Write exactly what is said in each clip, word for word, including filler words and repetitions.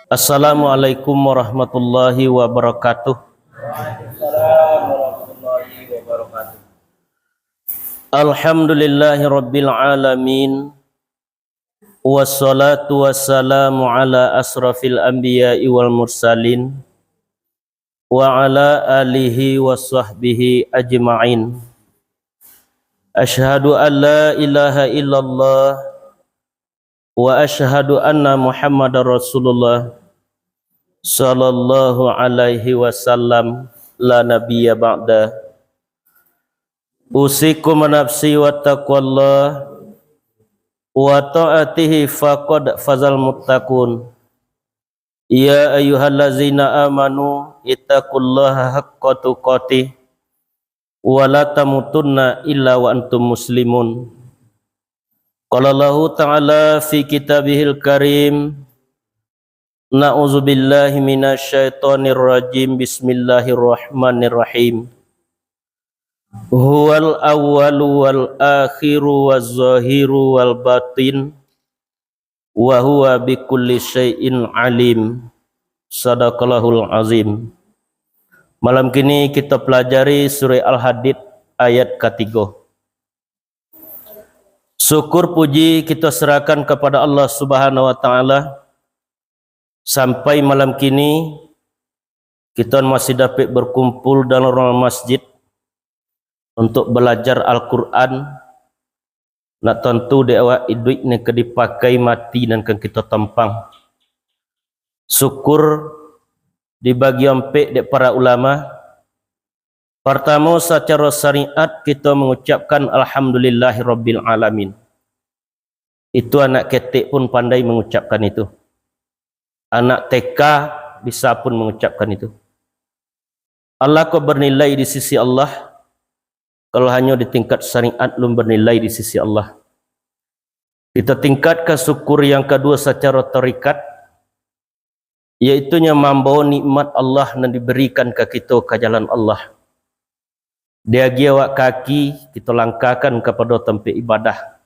Assalamualaikum warahmatullahi wabarakatuh. Alhamdulillahirabbil alamin. Wassalatu wassalamu ala asrafil anbiya'i wal mursalin, wa ala alihi wa sahbihi ajma'in. Asyhadu an la ilaha illallah wa asyhadu anna Muhammadar Rasulullah sallallahu alaihi wasallam, la nabiyya ba'da. Usikum wa nafsi wa taqwallah wa ta'atihi faqad fazal muttaqun. Ya ayyuhallazina amanu ittaqullaha haqqa tuqatih wa la tamutunna illa wa antum muslimun. Qala Allahu ta'ala fi kitabihil karim, na'udzubillahi minasyaitonirrajim. Bismillahirrahmanirrahim. Huwal awwalu wal akhiru waz zahiru wal batin, wa huwa bikulli syai'in alim. Sadaqallahul azim. Malam kini kita pelajari surah Al-Hadid ayat katigo. Syukur puji kita serahkan kepada Allah Subhanahu wa Ta'ala, sampai malam kini kita masih dapek berkumpul dalam ruang masjid untuk belajar Al-Quran. Nak tantu dek awak iduik ni ka dipakai, mati nan kan kita tampang. Syukur dibagi ampek dek para ulama. Partamo, sacaro syariat kita mengucapkan alhamdulillahirabbil alamin. Itu anak ketek pun pandai mengucapkan itu. Anak T K bisa pun mengucapkan itu. Allah ko bernilai di sisi Allah, kalau hanyo di tingkat syariat lun bernilai di sisi Allah. Kita tingkatkan syukur yang kedua secara tarikat, yaitunyo mambawa nikmat Allah nan diberikan ka kito ka jalan Allah. Diagiah awak kaki, kito langkahkan kapado tampek ibadah.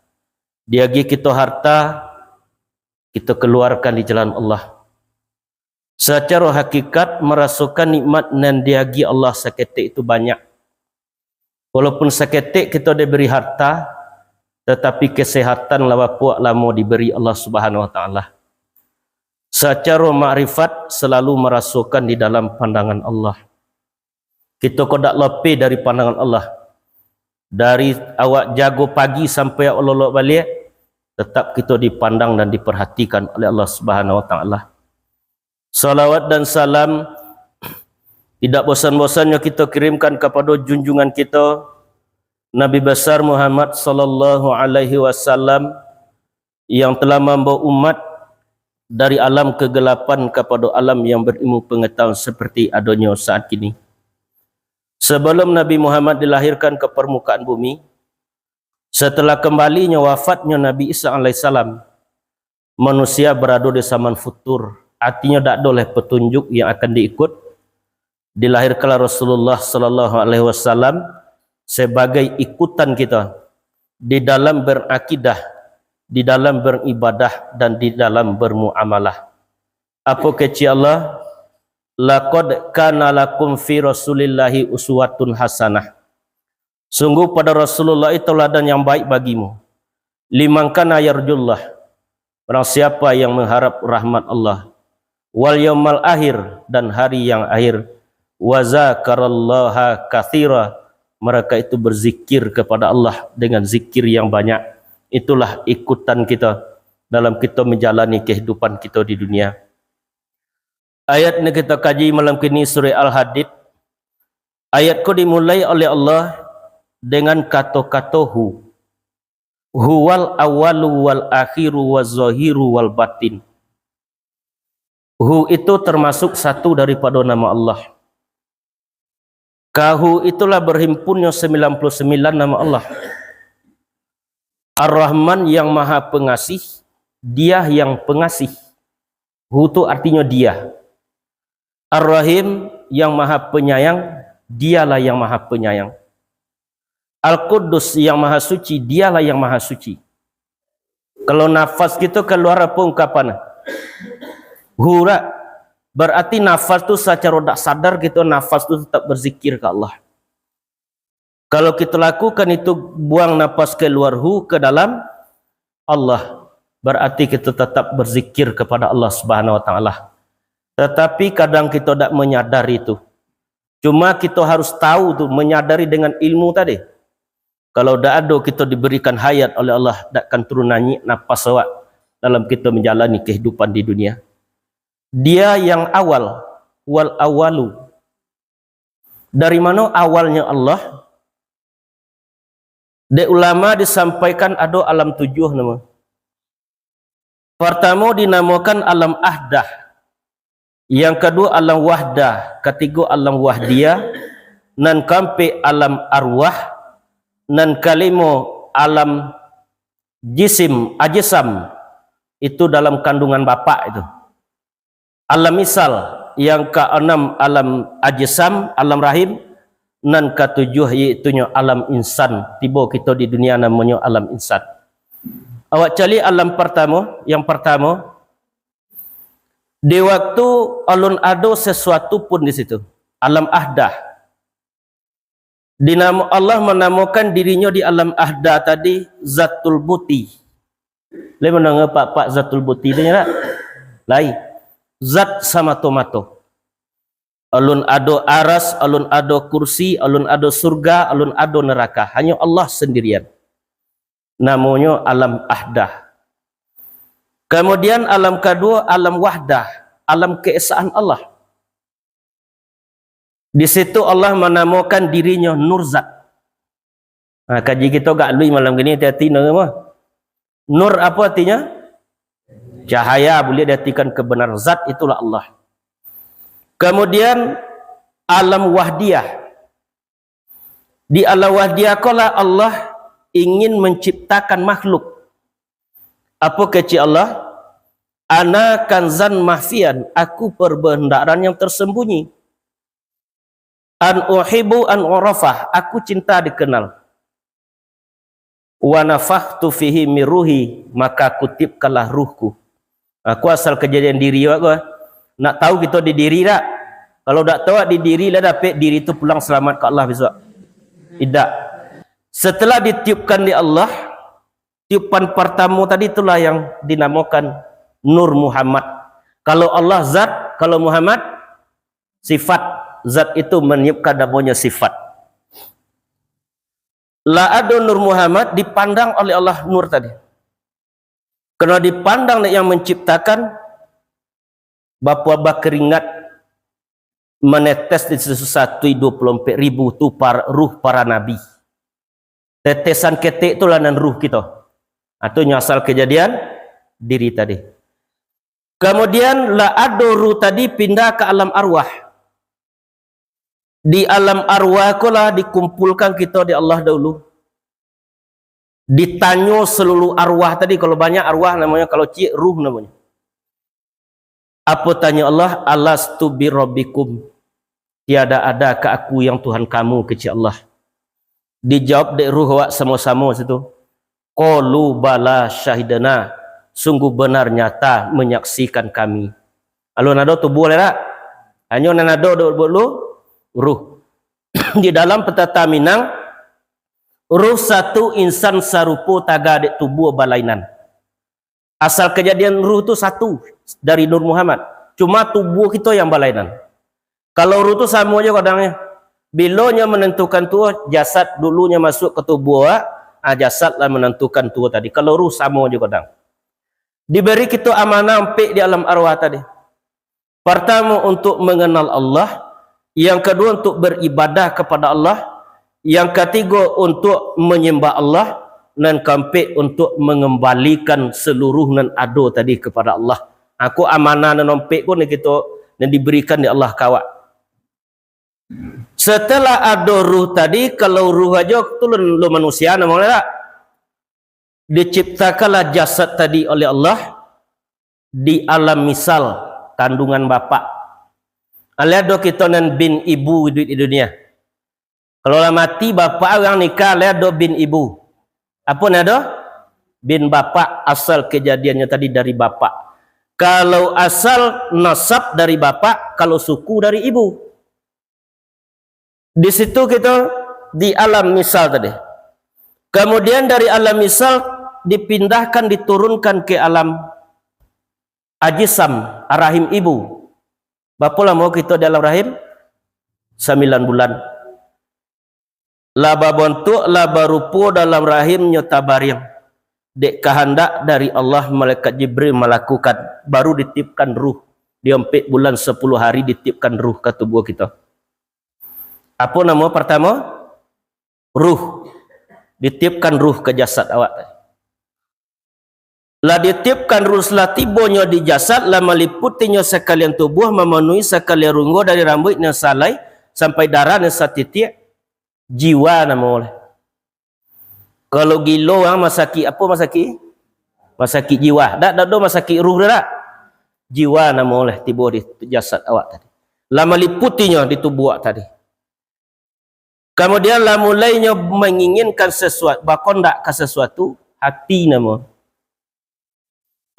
Diagiah kito harta, kito kaluarkan di jalan Allah. Sacaro hakikat, marasokan nikmat nan diagiah Allah saketek itu banyak. Walaupun saketek kito diberi harta, tatapi kesehatan lah bapuak lamo diberi Allah Subhanahu wa Ta'ala. Sacaro makrifat, salalu marasokan di dalam pandangan Allah. Kito ko dak lapeh dari pandangan Allah. Dari awak jago pagi sampai awak lolok baliak, tetap kito dipandang dan diperhatikan oleh Allah Subhanahu wa Ta'ala. Salawat dan salam tidak bosan-bosannyo kito kirimkan kapado junjungan kito, Nabi Besar Muhammad sallallahu alaihi wasallam, yang telah mambawa umat dari alam kegelapan kapado alam yang berilmu pengetahuan seperti adonyo saat kini. Sebelum Nabi Muhammad dilahirkan ke permukaan bumi, setelah kembalinyo wafatnyo Nabi Isa alaihissalam, manusia berado di zaman futur, artinyo dak ado lai petunjuk yang akan diikut. Dilahirkanlah Rasulullah sallallahu alaihi wasallam sebagai ikutan kita di dalam berakidah, di dalam beribadah, dan di dalam bermuamalah. Apo kecek Allah? "Laqad kana lakum fi Rasulillahi uswatun hasanah." Sungguh pada Rasulullah itu teladan yang baik bagimu. "Liman kana yarjullah," barang siapa yang mengharap rahmat Allah, "wal yaumal akhir," dan hari yang akhir, "wa zakarallaha katsira," mereka itu berzikir kepada Allah dengan zikir yang banyak. Itulah ikutan kita dalam kita menjalani kehidupan kita di dunia. Ayat yang kita kaji malam kini surah Al-Hadid. Ayat ko dimulai oleh Allah dengan kato-kato hu. "Huwal awwalu wal akhiru waz zahiru wal batin." Hu itu termasuk satu daripada nama Allah. Ka Hu itulah berhimpunnyo sembilan puluh sembilan nama Allah. Ar-Rahman yang Maha Pengasih, Dia yang Pengasih. Hu tu artinyo Dia. Ar-Rahim yang Maha Penyayang, Dialah yang Maha Penyayang. Al-Quddus yang Maha Suci, Dialah yang Maha Suci. Kalau nafas kito kaluar, apo ungkapan? Hu dak? Berarti nafas tu sacaro dak sadar kito, nafas tu tetap berzikir ka Allah. Kalau kito lakukan itu, buang nafas keluar hu ke dalam Allah, berarti kito tetap berzikir kepada Allah Subhanahu Wa Taala. Tetapi kadang kito dak menyadari itu. Cuma kito harus tahu tu, menyadari dengan ilmu tadi. Kalau dak ado kito diberikan hayat oleh Allah, dak akan turun nanyik nafas awak dalam kito menjalani kehidupan di dunia. Dia yang awal, wal awalu. Dari mano awalnyo Allah? Dek ulama disampaikan ado alam tujuah namo. Partamo dinamokan alam ahdah, yang kaduo alam wahdah, katigo alam wahdiyah, nan kaampek alam arwah, nan kalimo alam jisim, ajsam, itu dalam kandungan bapak itu. Alam misal, yang kaanam alam ajsam, alam rahim, nan katujuah yaitunyo alam insan. Tibo kito di dunia namonyo alam insan. Awak caliak alam partamo, yang partamo, di waktu alun ado sesuatu pun di situ, alam ahdah. Dinamo-, Allah manamokan diri-Nyo di alam ahdah tadi Zatul Buti. Lai mandanga pak-pak Zatul Buti tu, nyo dak? Lai. Zat samato-mato. Alun ado aras, alun ado kursi, alun ado surga, alun ado neraka. Hanyo Allah sendirian. Namonyo alam ahdah. Kemudian alam kaduo, alam wahdah, alam keesaan Allah. Di situ Allah manamokan diri-Nyo Nur Zat. Ha, kaji kito agak luih malam kini, hati-hati, nur apa? Nur apo artinyo? Cahaya, buliah diartikan kebenaran. Zat itulah Allah. Kemudian alam wahdiyah. Di alam wahdiyah ko lah Allah ingin menciptakan makhluk. Apo kecek Allah? Ana kanzan makhfiyan, aku perbendaharaan yang tersembunyi. An uhibbu an urafah, aku cinta dikenal. Wa nafakhtu fihi min ruhi, maka aku tiupkanlah ruhku. Aku asal kejadian diri awak ko. Nak tahu kito di diri dak? Kalau dak tahu di diri lah, dapek diri tu pulang selamat ka Allah besok. Idak. Setelah ditiupkan di Allah, tiupan partamo tadi itulah yang dinamakan Nur Muhammad. Kalau Allah zat, kalau Muhammad sifat. Zat itu meniupkan namanya sifat. Lah ado Nur Muhammad, dipandang oleh Allah Nur tadi. Karena dipandang dek yang menciptakan, bapo bakeringat menetes di satu dua puluh empat ribu tu par-, ruh para nabi. Tetesan ketek tu lah nan ruh kito. Ha, tu nyo asal kejadian diri tadi. Kemudian lah ado ruh tadi pindah ka alam arwah. Di alam arwah ko lah dikumpulkan kito di Allah dahulu. Ditanyo seluruh arwah tadi, kalau banyak arwah namonyo, kalau ciek ruh namonyo. Apo tanyo Allah? "Alastu birabbikum? Tiada adakah Aku yang Tuhan kamu?" kecek Allah. Dijawab dek ruh awak samo-samo situ. "Qalu bala syahidna, sungguh benar nyata menyaksikan kami." Alun ado tubuah lai dak? Hanyo nan ado dek lu ruh. Di dalam petata Minang, ruh satu, insan sarupo, taga dek tubuah balainan. Asal kejadian ruh tu satu dari Nur Muhammad. Cuma tubuah kito yang balainan. Kalau ruh tu samo jo kadangnyo. Bilo nyo menentukan tuo, jasad dulu nyo masuk ke tubuah awak, ah, jasad lah menentukan tuo tadi. Kalau ruh samo jo kadang. Diberi kito amanah ampek di alam arwah tadi. Partamo, untuk mengenal Allah, yang kaduo, untuk beribadah kepada Allah, yang katigo, untuk menyembah Allah, nan kaampek, untuk mengembalikan seluruh nan ado tadi kepada Allah. Aku amanah nan ampek ko nan kito, nan diberikan dek Allah ka awak. Setelah ado ruh tadi, kalau ruh ajo tu lun, lun manusia namo dak? Diciptakanlah jasad tadi oleh Allah di alam misal, kandungan bapak. Alah ado kito nan bin ibu iduik di dunia. Kalau lah mati bapak, urang nikah, alah ado bin ibu. Apo nan ado? Bin bapak, asal kejadiannyo tadi dari bapak. Kalau asal nasab dari bapak, kalau suku dari ibu. Di situ kita di alam misal tadi. Kemudian dari alam misal dipindahkan, diturunkan ke alam ajisam, rahim ibu. Berapa lama kita di alam rahim? Sembilan bulan. Lah babantuak, lah barupo dalam rahimnyo tabariang. Dek kahandak dari Allah, malaikat Jibril malakukan, baru ditiupkan ruh. Di ampek bulan sapuluah hari ditiupkan ruh ka tubuah kita. Apo namo partamo? Ruh. Ditiupkan ruh ka jasad awak tadi. Lah ditiupkan ruh, lah tibonyo di jasad, lah maliputinyo sakalian tubuah, mamanuhi sakalian runggo dari rambuik nan salai sampai darah nan satitiak, jiwa namo lah. Kalau gilo urang masakik, apo masakik? Masakik jiwa. Dak, dak ado masakik ruh dak? Jiwa namo lah tibo di jasad awak tadi. Lah maliputinyo di tubuah awak tadi. Kamudian lah mulainyo manginginkan sesuatu, bakondak ka sesuatu, hati namo.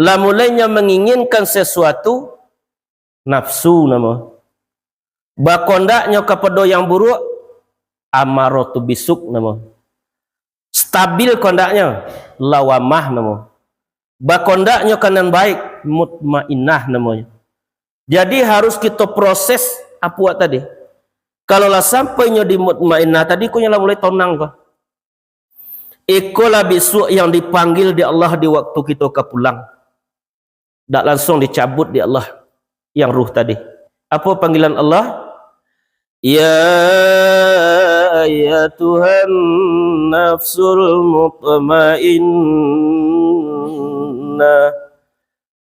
Lah mulainyo manginginkan sesuatu, nafsu namo. Bakondaknyo kapado yang buruak, amaratu bisuk namo. Stabil kondaknyo, lawamah namo. Bakondaknyo ka nan baik, mutmainnah namonyo. Jadi, harus kito proses apuak tadi. Kalau lah sampai nyo di mutmainnah tadi, ko nyo lah mulai tonang ko. Iko lah bisuak yang dipanggil di Allah di waktu kito ka pulang. Dak langsung dicabut di Allah yang ruh tadi. Apo panggilan Allah? "Ya ayyatuhan nafsul mutmainnah,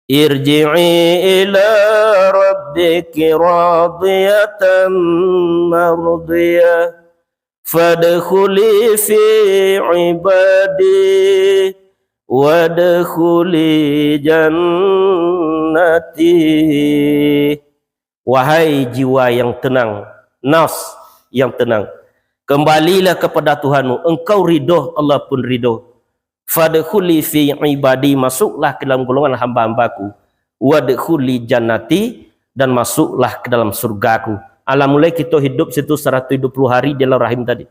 irji'i ila rabbiki radiyatan mardiyah, fadkhuli fi ibadi, wadkhuli jannati." Wahai jiwa yang tenang, nafs yang tenang, kembalilah kepada Tuhanmu, engkau ridho, Allah pun ridho. "Fadkhuli fi ibadi," masuklah ke dalam golongan hamba-hambaku. "Wadkhuli jannati," dan masuklah ke dalam surgaku. Alah mulai kito hidup situ saratus dua puluh hari di alam rahim tadi.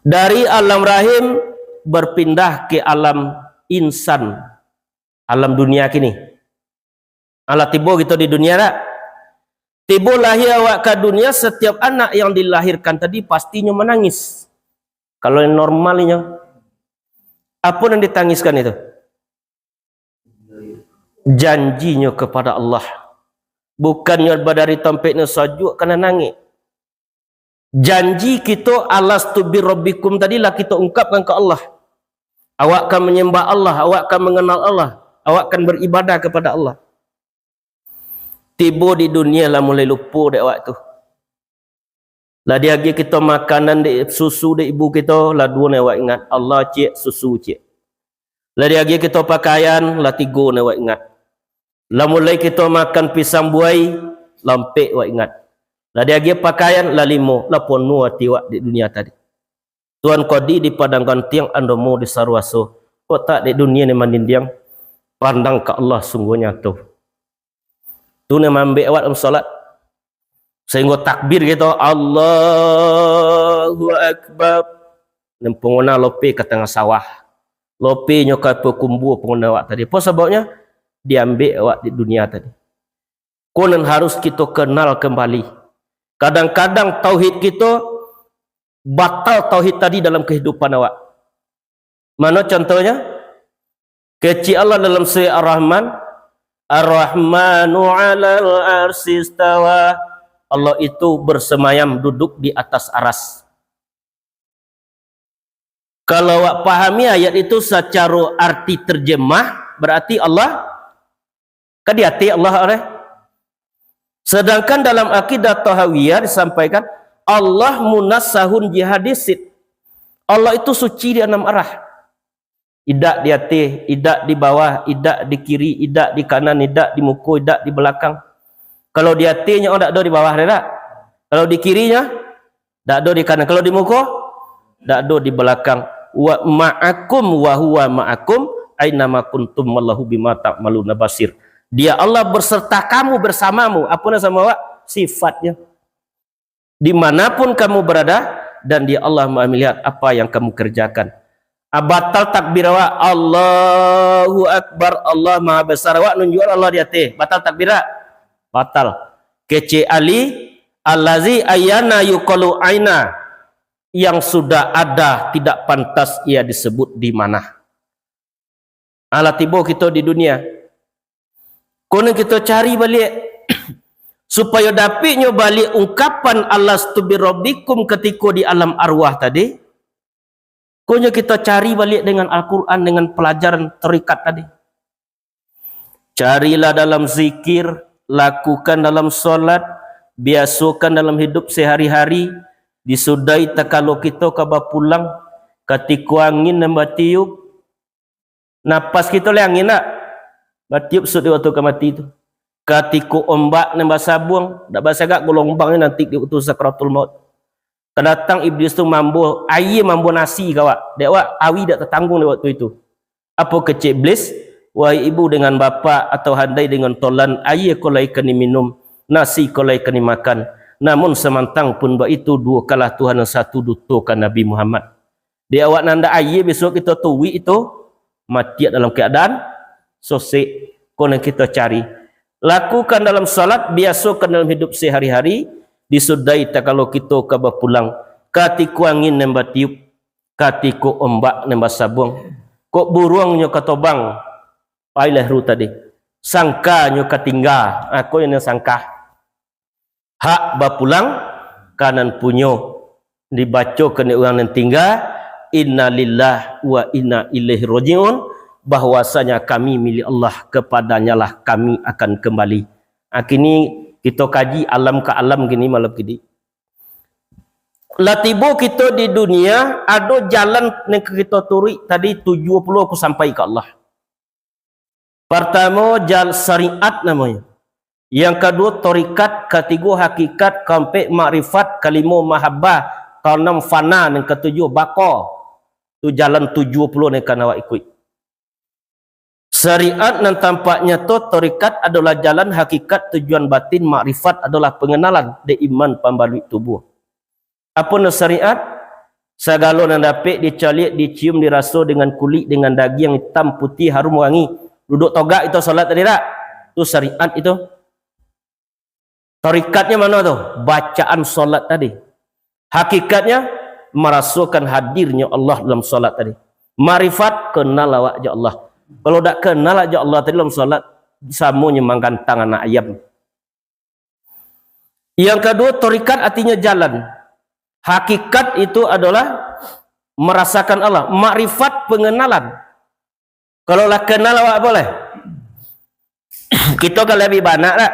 Dari alam rahim berpindah ke alam insan, alam dunia kini. Alah tibo kito di dunia dak? Tibo lahia awak ka dunia, setiap anak yang dilahirkan tadi pastinyo manangis. Kalau yang normalnyo, apo nan ditangiskan itu? Janjinyo kepada Allah. Bukannyo badari tampek nan sajuak ka nan angek. Janji kito, "Alastu birabbikum," tadi lah kito ungkapkan ka Allah. Awak ka manyambah Allah, awak ka manganal Allah, awak ka baribadah kapada Allah. Tibo di dunia lah mulai lupo dek awak tu. Lah diagiah kito makanan dek susu dek ibu kito, lah duo nan awak ingat, Allah ciek, susu ciek. Lah diagiah kito pakaian, lah tigo nan awak ingat. Lah mulai kito makan pisang buai, lah ampek awak ingat. Lah diagiah pakaian, lah limo, lah ponuah ati awak di dunia tadi. Tuan Kodi di Padang Gantiang, Andomo di Saruaso. Kok tak dek dunia ni mandindiang, pandang ka Allah sungguah nyato. Tu nan maambek awak dalam salat. Sahinggo takbir kito, "Allahu Akbar." Nan pangona lope ka tangah sawah. Lopenyo ka pakumbua pangona awak tadi. Apo sababnyo? Diambek awak di dunia tadi. Ko nan harus kito kenal kembali. Kadang-kadang tauhid kito batal tauhid tadi dalam kehidupan awak. Mano contohnyo? Kecek Allah dalam surah Ar-Rahman, "Ar-Rahmanu 'alal 'arsy istawa." Allah itu bersemayam duduk di atas aras. Kalau awak pahami ayat itu sacaro arti terjemah, berarti Allah ka di ateh Allah, oreh. Sedangkan dalam akidah Tahawiyah disampaikan, "Allah munazzahun 'an jihadisit." Allah itu suci di anam arah. Idak di ateh, idak di bawah, idak di kiri, idak di kanan, idak di muko, idak di balakang. Kalau di atehnyo, oh, dak ado di bawah, dak? Kalau di kirinyo, dak ado di kanan. Kalau di muko, dak ado di balakang. "Wa ma'akum wa huwa ma'akum aina ma kuntum wallahu bima ta'maluna basir." Dia Allah berserta kamu, bersamamu. Apa nan sama awak? Sifatnya. Di mana pun kamu berada, dan Dia Allah Maha melihat apa yang kamu kerjakan. Ah, batal takbir awak, Allahu Akbar, Allah Maha Besar. Awak nunjuak Allah di ateh. Batal takbir tak? Batal. Kecek Ali, allazi ayyana yuqalu aina. Yang sudah ada tidak pantas ia disebut di mana. Alah tibo kito di dunia. Kono kito cari baliak. Supayo dapiknyo baliak ungkapan alastu birabbikum katiko di alam arwah tadi. Konyo kito cari baliak dengan Al-Quran, dengan pelajaran tarekat tadi. Carilah dalam zikir, lakukan dalam solat, biasokan dalam hidup sehari-hari, disudahi takalo kito ka bapulang, katiko angin nan batiup, napas kito lai angin nak batiup sudah waktu ka mati tu. Katiko ombak nan basabuang, dak basagak galombang ni nanti di waktu sakaratul maut. Kadatang Iblis tu mambo aia, mambo nasi ka awak. Dek awak, awi dak tatangguang dek waktu itu. Apo kecek Iblis? Wahai ibu dengan bapak atau handai dengan tolan, aia ko lai ka diminum, nasi ko lai ka dimakan. Namun samantang pun baitu, duokanlah Tuhan nan satu, dutokan Nabi Muhammad. Di awak nan ndak aia, besok kito tuwik itu, matiak dalam keadaan sosek. Ko nan kito cari. Lakukan dalam salat, biasokan dalam hidup sehari-hari, disudahi takalo kito ka bapulang, katiko angin nan batiup, katiko ombak nan basabuang. Kok buruangnyo ka tobang, pai lah ru tadi. Sangkanyo ka tingga, ako yang sangka. Hak bapulang ka nan punyo. Dibacokan dek urang nan tingga, "Innalillah wa inna ilaihi raji'un," bahwasanya kami milik Allah, kepadanyalah kami akan kembali. Ha, kini kito kaji alam ka alam kini malam kini. Lah tibo kito di dunia, ado jalan nan ka kito turuik tadi, tujuah puluah aku sampai ka Allah. Partamo, jal-, syariat namonyo. Yang kaduo, tarikat, katigo, hakikat, kaampek, makrifat, kalimo, mahabbah, kaanam, fana, nan katujuah, baqa. Tu jalan tujuah puluah nan ka awak ikuik. Syariat nan tampak nyato, tarikat adolah jalan, hakikat, tujuan batin, makrifat adolah pengenalan, dek iman pambaluik tubuah. Apo nan syariat? Sagalo nan dapek dicaliak, dicium, diraso dengan kulik, dengan dagiang itam, putiah, harum, wangi. Duduak togak itu salat tadi tak? Tu syariat itu. Tarikatnya mano tu? Bacaan salat tadi. Hakikatnya, marasokan hadirnyo Allah dalam salat tadi. Makrifat, kenal awak jo Allah. Kalau dak kenal awak jo Allah tadi dalam salat, samonyo manggantang anak ayam. Yang kaduo, tarikat artinyo jalan. Hakikat itu adolah marasakan Allah. Makrifat, pengenalan. Kalau lah kenal awak, apo lai? Kito kan labiah banak lah.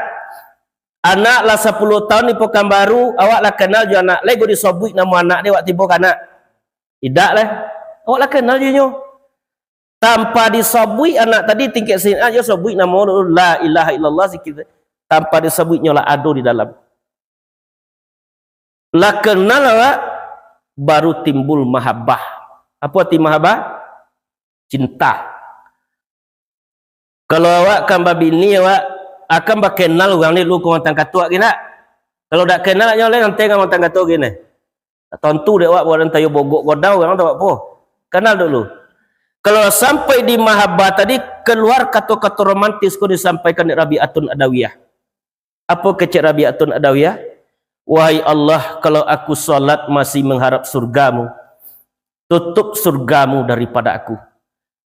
Anak lah sapuluah taun di Pakanbaru, awak lah kenal jo anak. Lai go disobuik namo anak dek awak tibo ka anak? Idak lah. Awak lah kenal jo inyo. Tanpa disobuik anak tadi, tingkek syariat, yo sobuik namo dulu, la ilaha illallah, zikir. Tanpa disobuik nyo lah ado di dalam. Lah kenal awak, baru timbul mahabbah. Apo arti mahabbah? Cinta. Kalau awak kan babini, awak akan bakenal urang ni dulu, ka urang tangkatuak kini. Kalau dak kenal, nyo lai nanti ka urang tangkatuak kini. Tantu dek awak buat tayo bogok godau, urang tu apo? Kenal dulu. Kalau sampai di mahabbah tadi, keluar kato-kato romantis ko disampaikan dek Rabi'atun Adawiyah. Apo kecek Rabi'atun Adawiyah? Wahai Allah, kalau aku salat masih mengharap surga-Mu, tutup surga-Mu daripada aku.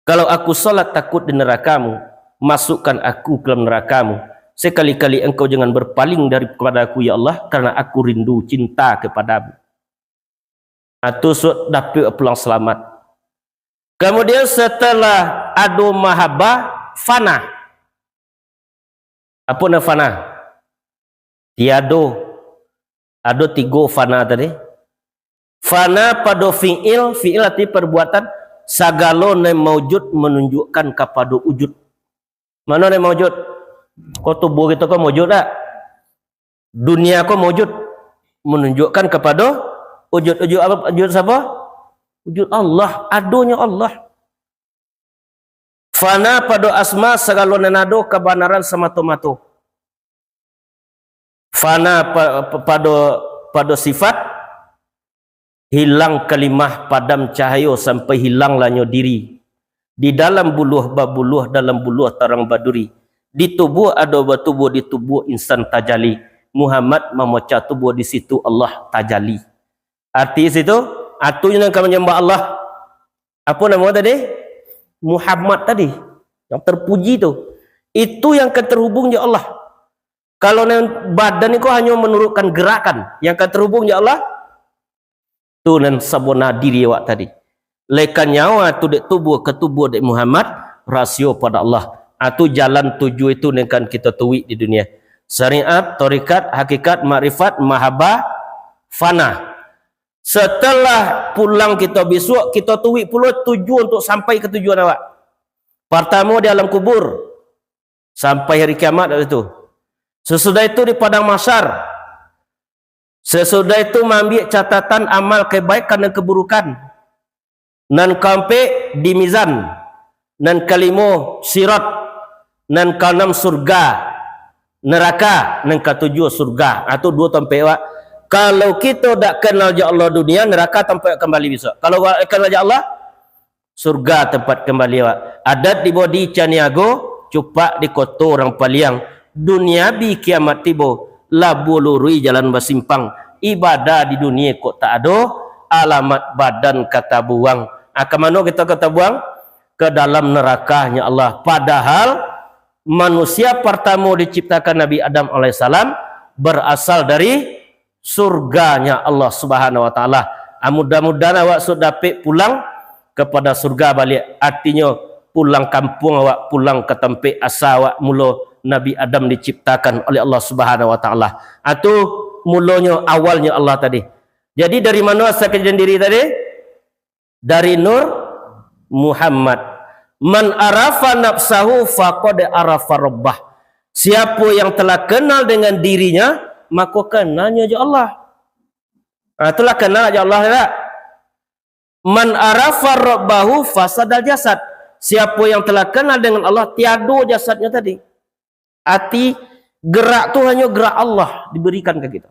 Kalau aku salat takut di neraka-Mu, masukkan aku ke dalam neraka-Mu. Sekali-kali Engkau jangan berpaling dari, kepada aku, ya Allah, karena aku rindu cinta kepada-Mu. Ha, tu sudah dapek pulang selamat. Kemudian setelah ado mahabbah, fana. Apo nan fana? Tiado. Ado tigo fana tadi. Fana pado fi'il, fi'il arti perbuatan, sagalo nan maujud manunjuakkan kapado ujud. Mano nan maujud? Ko tubuh kito ko maujud dak? Dunia ko maujud, manunjuakkan kapado ujud. Ujud apo? Ujud siapo? Ujud Allah, adonyo Allah. Fana pado asma sagalo nan ado kabanaran samato-mato. Fana pa-, pa-, pado, pado sifat, hilang kalimah, padam cahayo sampai hilang lanyo diri. Di dalam buluah babuluah, dalam buluah tarang baduri. Di tubuah ado batubuah, di tubuah insan tajali. Muhammad mamacah tubuah, di situ Allah tajali. Arti situ, atu nan ka manyambah Allah. Apo namo tadi? Muhammad tadi. Yang terpuji tu. Itu yang ka terhubung jo Allah. Kalau nan badan ni ko hanyo menurutkan gerakan, yang ka terhubung jo Allah, tu nan sabona diri awak tadi. Lekan nyawa tu dek tubuah, ka tubuah dek Muhammad, rasio pada Allah. Ah, tu jalan tujuh itu nan kan kito tuwik di dunia. Syariat, tarekat, hakikat, makrifat, mahabbah, fana. Setelah pulang kito bisuak, kito tuwik pulo tujuan untuk sampai ka tujuan awak. Partamo di alam kubur, sampai hari kiamat waktu itu. Sesudah itu di padang mahsyar. Sesudah itu maambiak catatan amal kebaikan dan keburukan. Nan kaampek di mizan. Nan kalimo sirat. Nan kaanam surga, neraka, nan katujuah surga. Ah, tu duo tampek, Wak. Kalau kito dak kenal jo Allah dunia, neraka tampek kambali bisuak. Kalau awak kenal jo Allah, surga tempat kembali awak. Adat di Bodi Caniago, cupak di koto urang Paliang. Dunia bi kiamat tibo, labuah luruih jalan basimpang. Ibadah di dunia kok tak ado, alamat badan ka tabuang. Ah, ka mano kito ka tabuang? Ka dalam narakanyo Allah. Padahal manusia partamo diciptakan Nabi Adam alaihissalam barasal dari surganya Allah Subhanahu wa Taala. Ah, mudah-mudahan awak sudah dapek pulang kepada surga baliak. Artinyo, pulang kampuang awak, pulang ka tampek asa awak mulo Nabi Adam diciptakan oleh Allah Subhanahu wa Taala. Ah, tu mulonyo, awalnyo Allah tadi. Jadi, dari mano asa kajadian diri tadi? Dari Nur Muhammad. "Man arafa nafsahu faqad arafa rabbah." Siapo yang telah kenal dengan dirinya, mako kenalnyo jo Allah. Ah, itulah kenal jo Allah, ya. "Man arafa rabbahu fasadal jasad." Siapo yang telah kenal dengan Allah, tiado jasadnyo tadi. Ati, gerak tu hanyo gerak Allah diberikan ka kito.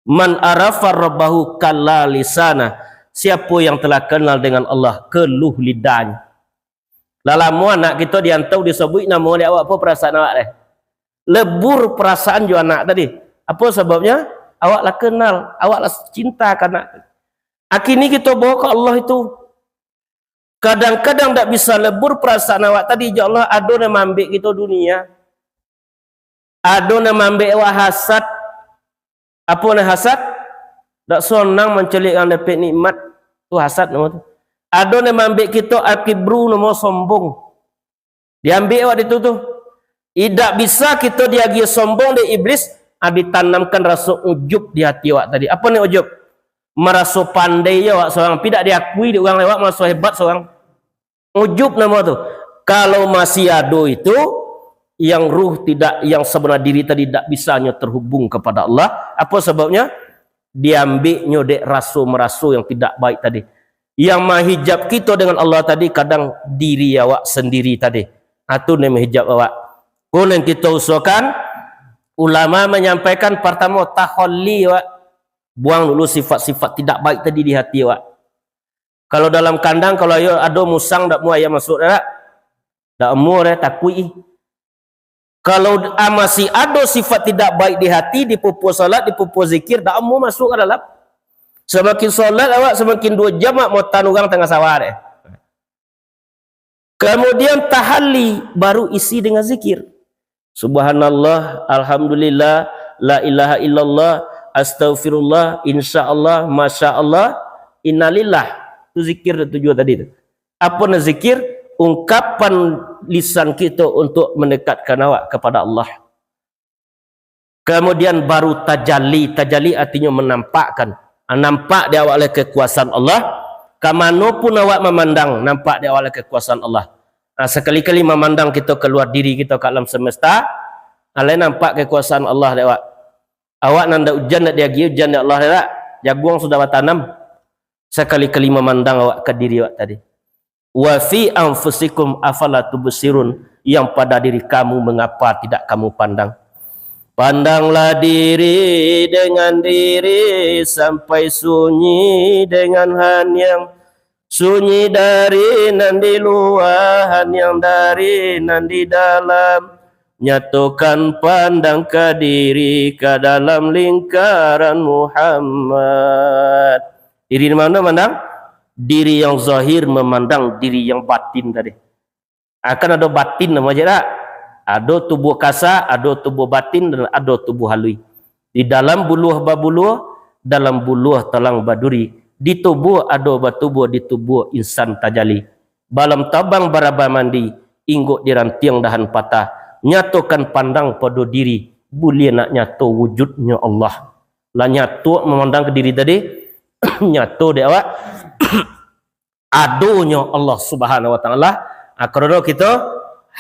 "Man arafa rabbahu kalla lisana." Siapo yang telah kenal dengan Allah, keluh lidahnyo. Lah lamo anak kito diantau disabuik namo dek awak, apo perasaan awak deh? Lebur perasaan jo anak tadi. Apo sababnyo? Awak lah kenal, awak lah cinta ka anak. Akhirnyo kito bawa ka Allah itu. Kadang-kadang dak bisa lebur perasaan awak tadi jo Allah, ado nan maambek kito dunia. Ado nan maambek awak hasad. Apo nan hasad? Dak sonang mancaliak urang dapek nikmat. Tu hasad namo tu. Ado nan maambek kito al-kibru, namo sombong. Diambek awak ditu tu. Indak bisa kito diagiah sombong dek iblis, ah, ditanamkan raso ujub di hati awak tadi. Apo ni ujub? Maraso pandai jo awak sorang, tapi dak diakui dek urang, awak maraso hebat sorang. Ujub namo tu. Kalau masih ado itu, yang ruh tidak, yang sabana diri tadi dak bisanyo terhubung kepada Allah, apo sababnyo? Diambeknyo dek raso maraso yang tidak baik tadi. Yang mahijab kito dengan Allah tadi kadang diri awak sendiri tadi. Ah, tu nan mahijab awak. Ko nan kito usahakan, ulama manyampaikan, partamo, takhalli awak. Buang dulu sifat-sifat tidak baik tadi di hati awak. Kalau dalam kandang, kalau ayo ado musang, dak amuah ayam masuak, dak? Dak amuah, dah takuik ih. Kalau, ah, masih ado sifat tidak baik di hati, dipupuah salat, dipupuah zikir, dak amuah masuak ka dalam. Samakin salat awak, samakin duo jam awak matan urang tangah sawah deh. Kemudian tahalli, baru isi dengan zikir. Subhanallah, alhamdulillah, la ilaha illallah, astaghfirullah, insyaallah, masyaallah, innalillah. Tu zikir tujuh tadi tu. Apo nan zikir? Ungkapan lisan kito untuk mendekatkan awak kepada Allah. Kemudian baru tajali. Tajali artinyo menampakkan. Ah, nampak di awak oleh kekuasaan Allah. Ka mano pun awak mamandang, nampak di awak oleh kekuasaan Allah. Ah, sakali-kali mamandang kito kalua diri kito ka alam semesta, alai nampak kekuasaan Allah dek awak. Awak nan dak ujan, dak diagiah ujan dek Allah, dak? Jaguang sudah batanam. Sakali-kali mamandang awak ka diri awak tadi. Wa fi anfusikum afala tubsirun, yang pada diri kamu mengapa tidak kamu pandang? Pandanglah diri dengan diri sampai sunyi dengan haniang, sunyi dari nan di lua, haniang dari nan di dalam. Nyatokan pandang ka diri ka dalam lingkaran Muhammad. Diri di mana mandang? Diri yang zahir memandang diri yang batin tadi. Akan ado batin namo je tak? Ado tubuah kasa, ado tubuah batin, dan ado tubuah halui. Di dalam buluah babuluah, dalam buluah talang baduri. Di tubuah ado batubuah, di tubuah insan tajali. Balam tabang baraba mandi, inggok di rantiang dahan patah. Nyatokan pandang pado diri, buliah nak nyato wujudnyo Allah. Lah nyato mamandang ka diri tadi, nyato dek awak adonyo Allah Subhanahu wa Ta'ala. Ah, karano kito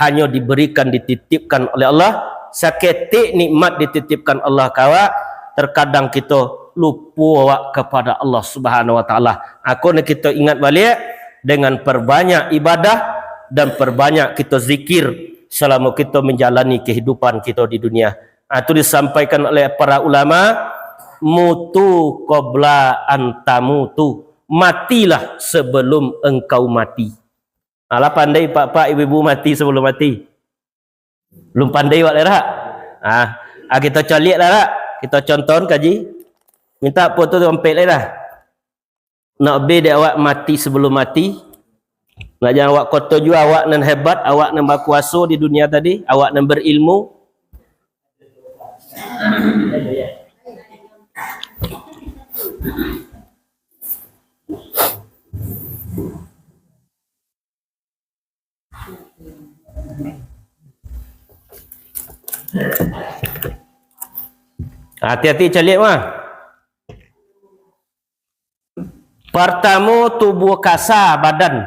hanyo diberikan, dititipkan oleh Allah, saketek nikmat dititipkan Allah ka awak, terkadang kito lupo awak kepada Allah Subhanahu wa Ta'ala. Ako ni kito ingat baliak dengan perbanyak ibadah dan perbanyak kito zikir selama kito menjalani kehidupan kito di dunia. Ah, tu disampaikan oleh para ulama, "Mutu qabla an tamutu." Matilah sebelum engkau mati. Alah pandai pak-pak ibu-ibu mati sebelum mati. Belum pandai awak lai dak? Ah, ah, kita caliak lah dak? Kita contoh kaji. Minta foto tu ampek lai dah. Nak be dek awak mati sebelum mati. Nak jan awak koto jua, awak nan hebat, awak nan bakuaso di dunia tadi, awak nan berilmu. Hati-hati caliak mah. Partamo tubuah kasa, badan.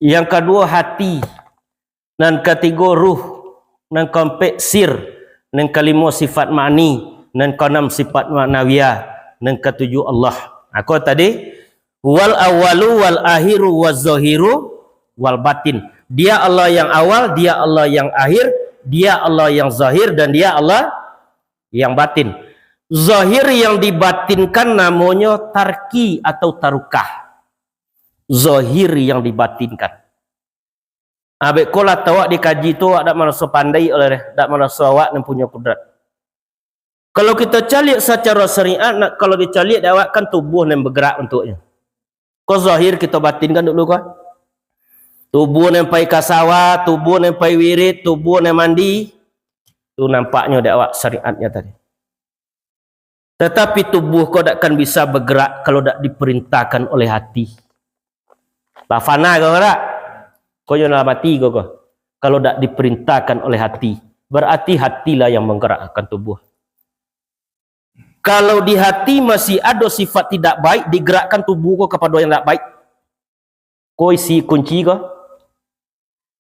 Yang kaduo hati. Nan katigo ruh. Nan kaompek sir. Nan kalimo sifat ma'ni. Nan kaanam sifat ma'nawiyah. Nan katujuah Allah. Ako tadi, wal awalu wal akhiru waz zahiru wal batin. Dia Allah yang awal, Dia Allah yang akhir, Dia Allah yang zahir, dan Dia Allah yang batin. Zahir yang dibatinkan namonyo tarki atau tarukah. Zahir yang dibatinkan. Abek ko lah tawak dikaji tu, awak dak maraso pandai oleh, dak maraso awak nan punyo kudrat. Kalau kita caliak secara syariat, nak, kalau dicaliak dek awak kan tubuh nan bergerak untuknya. Ko zahir kita batinkan dulu ko. Tubuh nan pai ka sawah, tubuh nan pai wirid, tubuh nan mandi. Tu nampaknyo dek awak syariatnya tadi. Tetapi tubuh ko dak akan bisa bergerak kalau dak diperintahkan oleh hati. Lah fana ko dak? Ko yo lah mati ko, ko. Kalau dak diperintahkan oleh hati, berarti hatilah yang menggerakkan tubuh. Kalau di hati masih ado sifat tidak baik, digerakkan tubuh ko kapado yang dak baik. Ko isi kunci ko.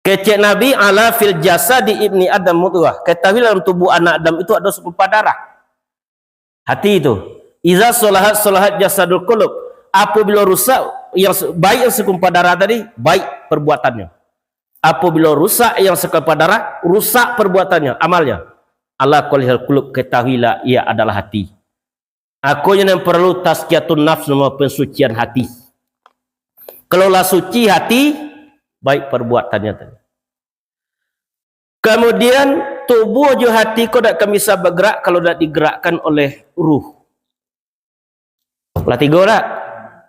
Kecek Nabi, "Ala fil jasadi ibni Adam mudghah." Ketahuilah, dalam tubuh anak Adam itu ado segumpal darah. Hati itu. "Iza solahat, solahat jasadul qulub." Apabila rusak, yang se-, baik yang segumpal darah tadi, baik perbuatannya. Apabila rusak yang segumpal darah, rusak perbuatannya, amalnya. "Ala qolihal qulub," ketahuilah, ia adalah hati. Akonyo nan paralu tazkiyatun nafs, nama, pensucian hati. Kalau lah suci hati, baik perbuatannya tadi. Kemudian, tubuh jo hati ko dak akan bisa bergerak kalau dak digerakkan oleh ruh. Lah tigo dak?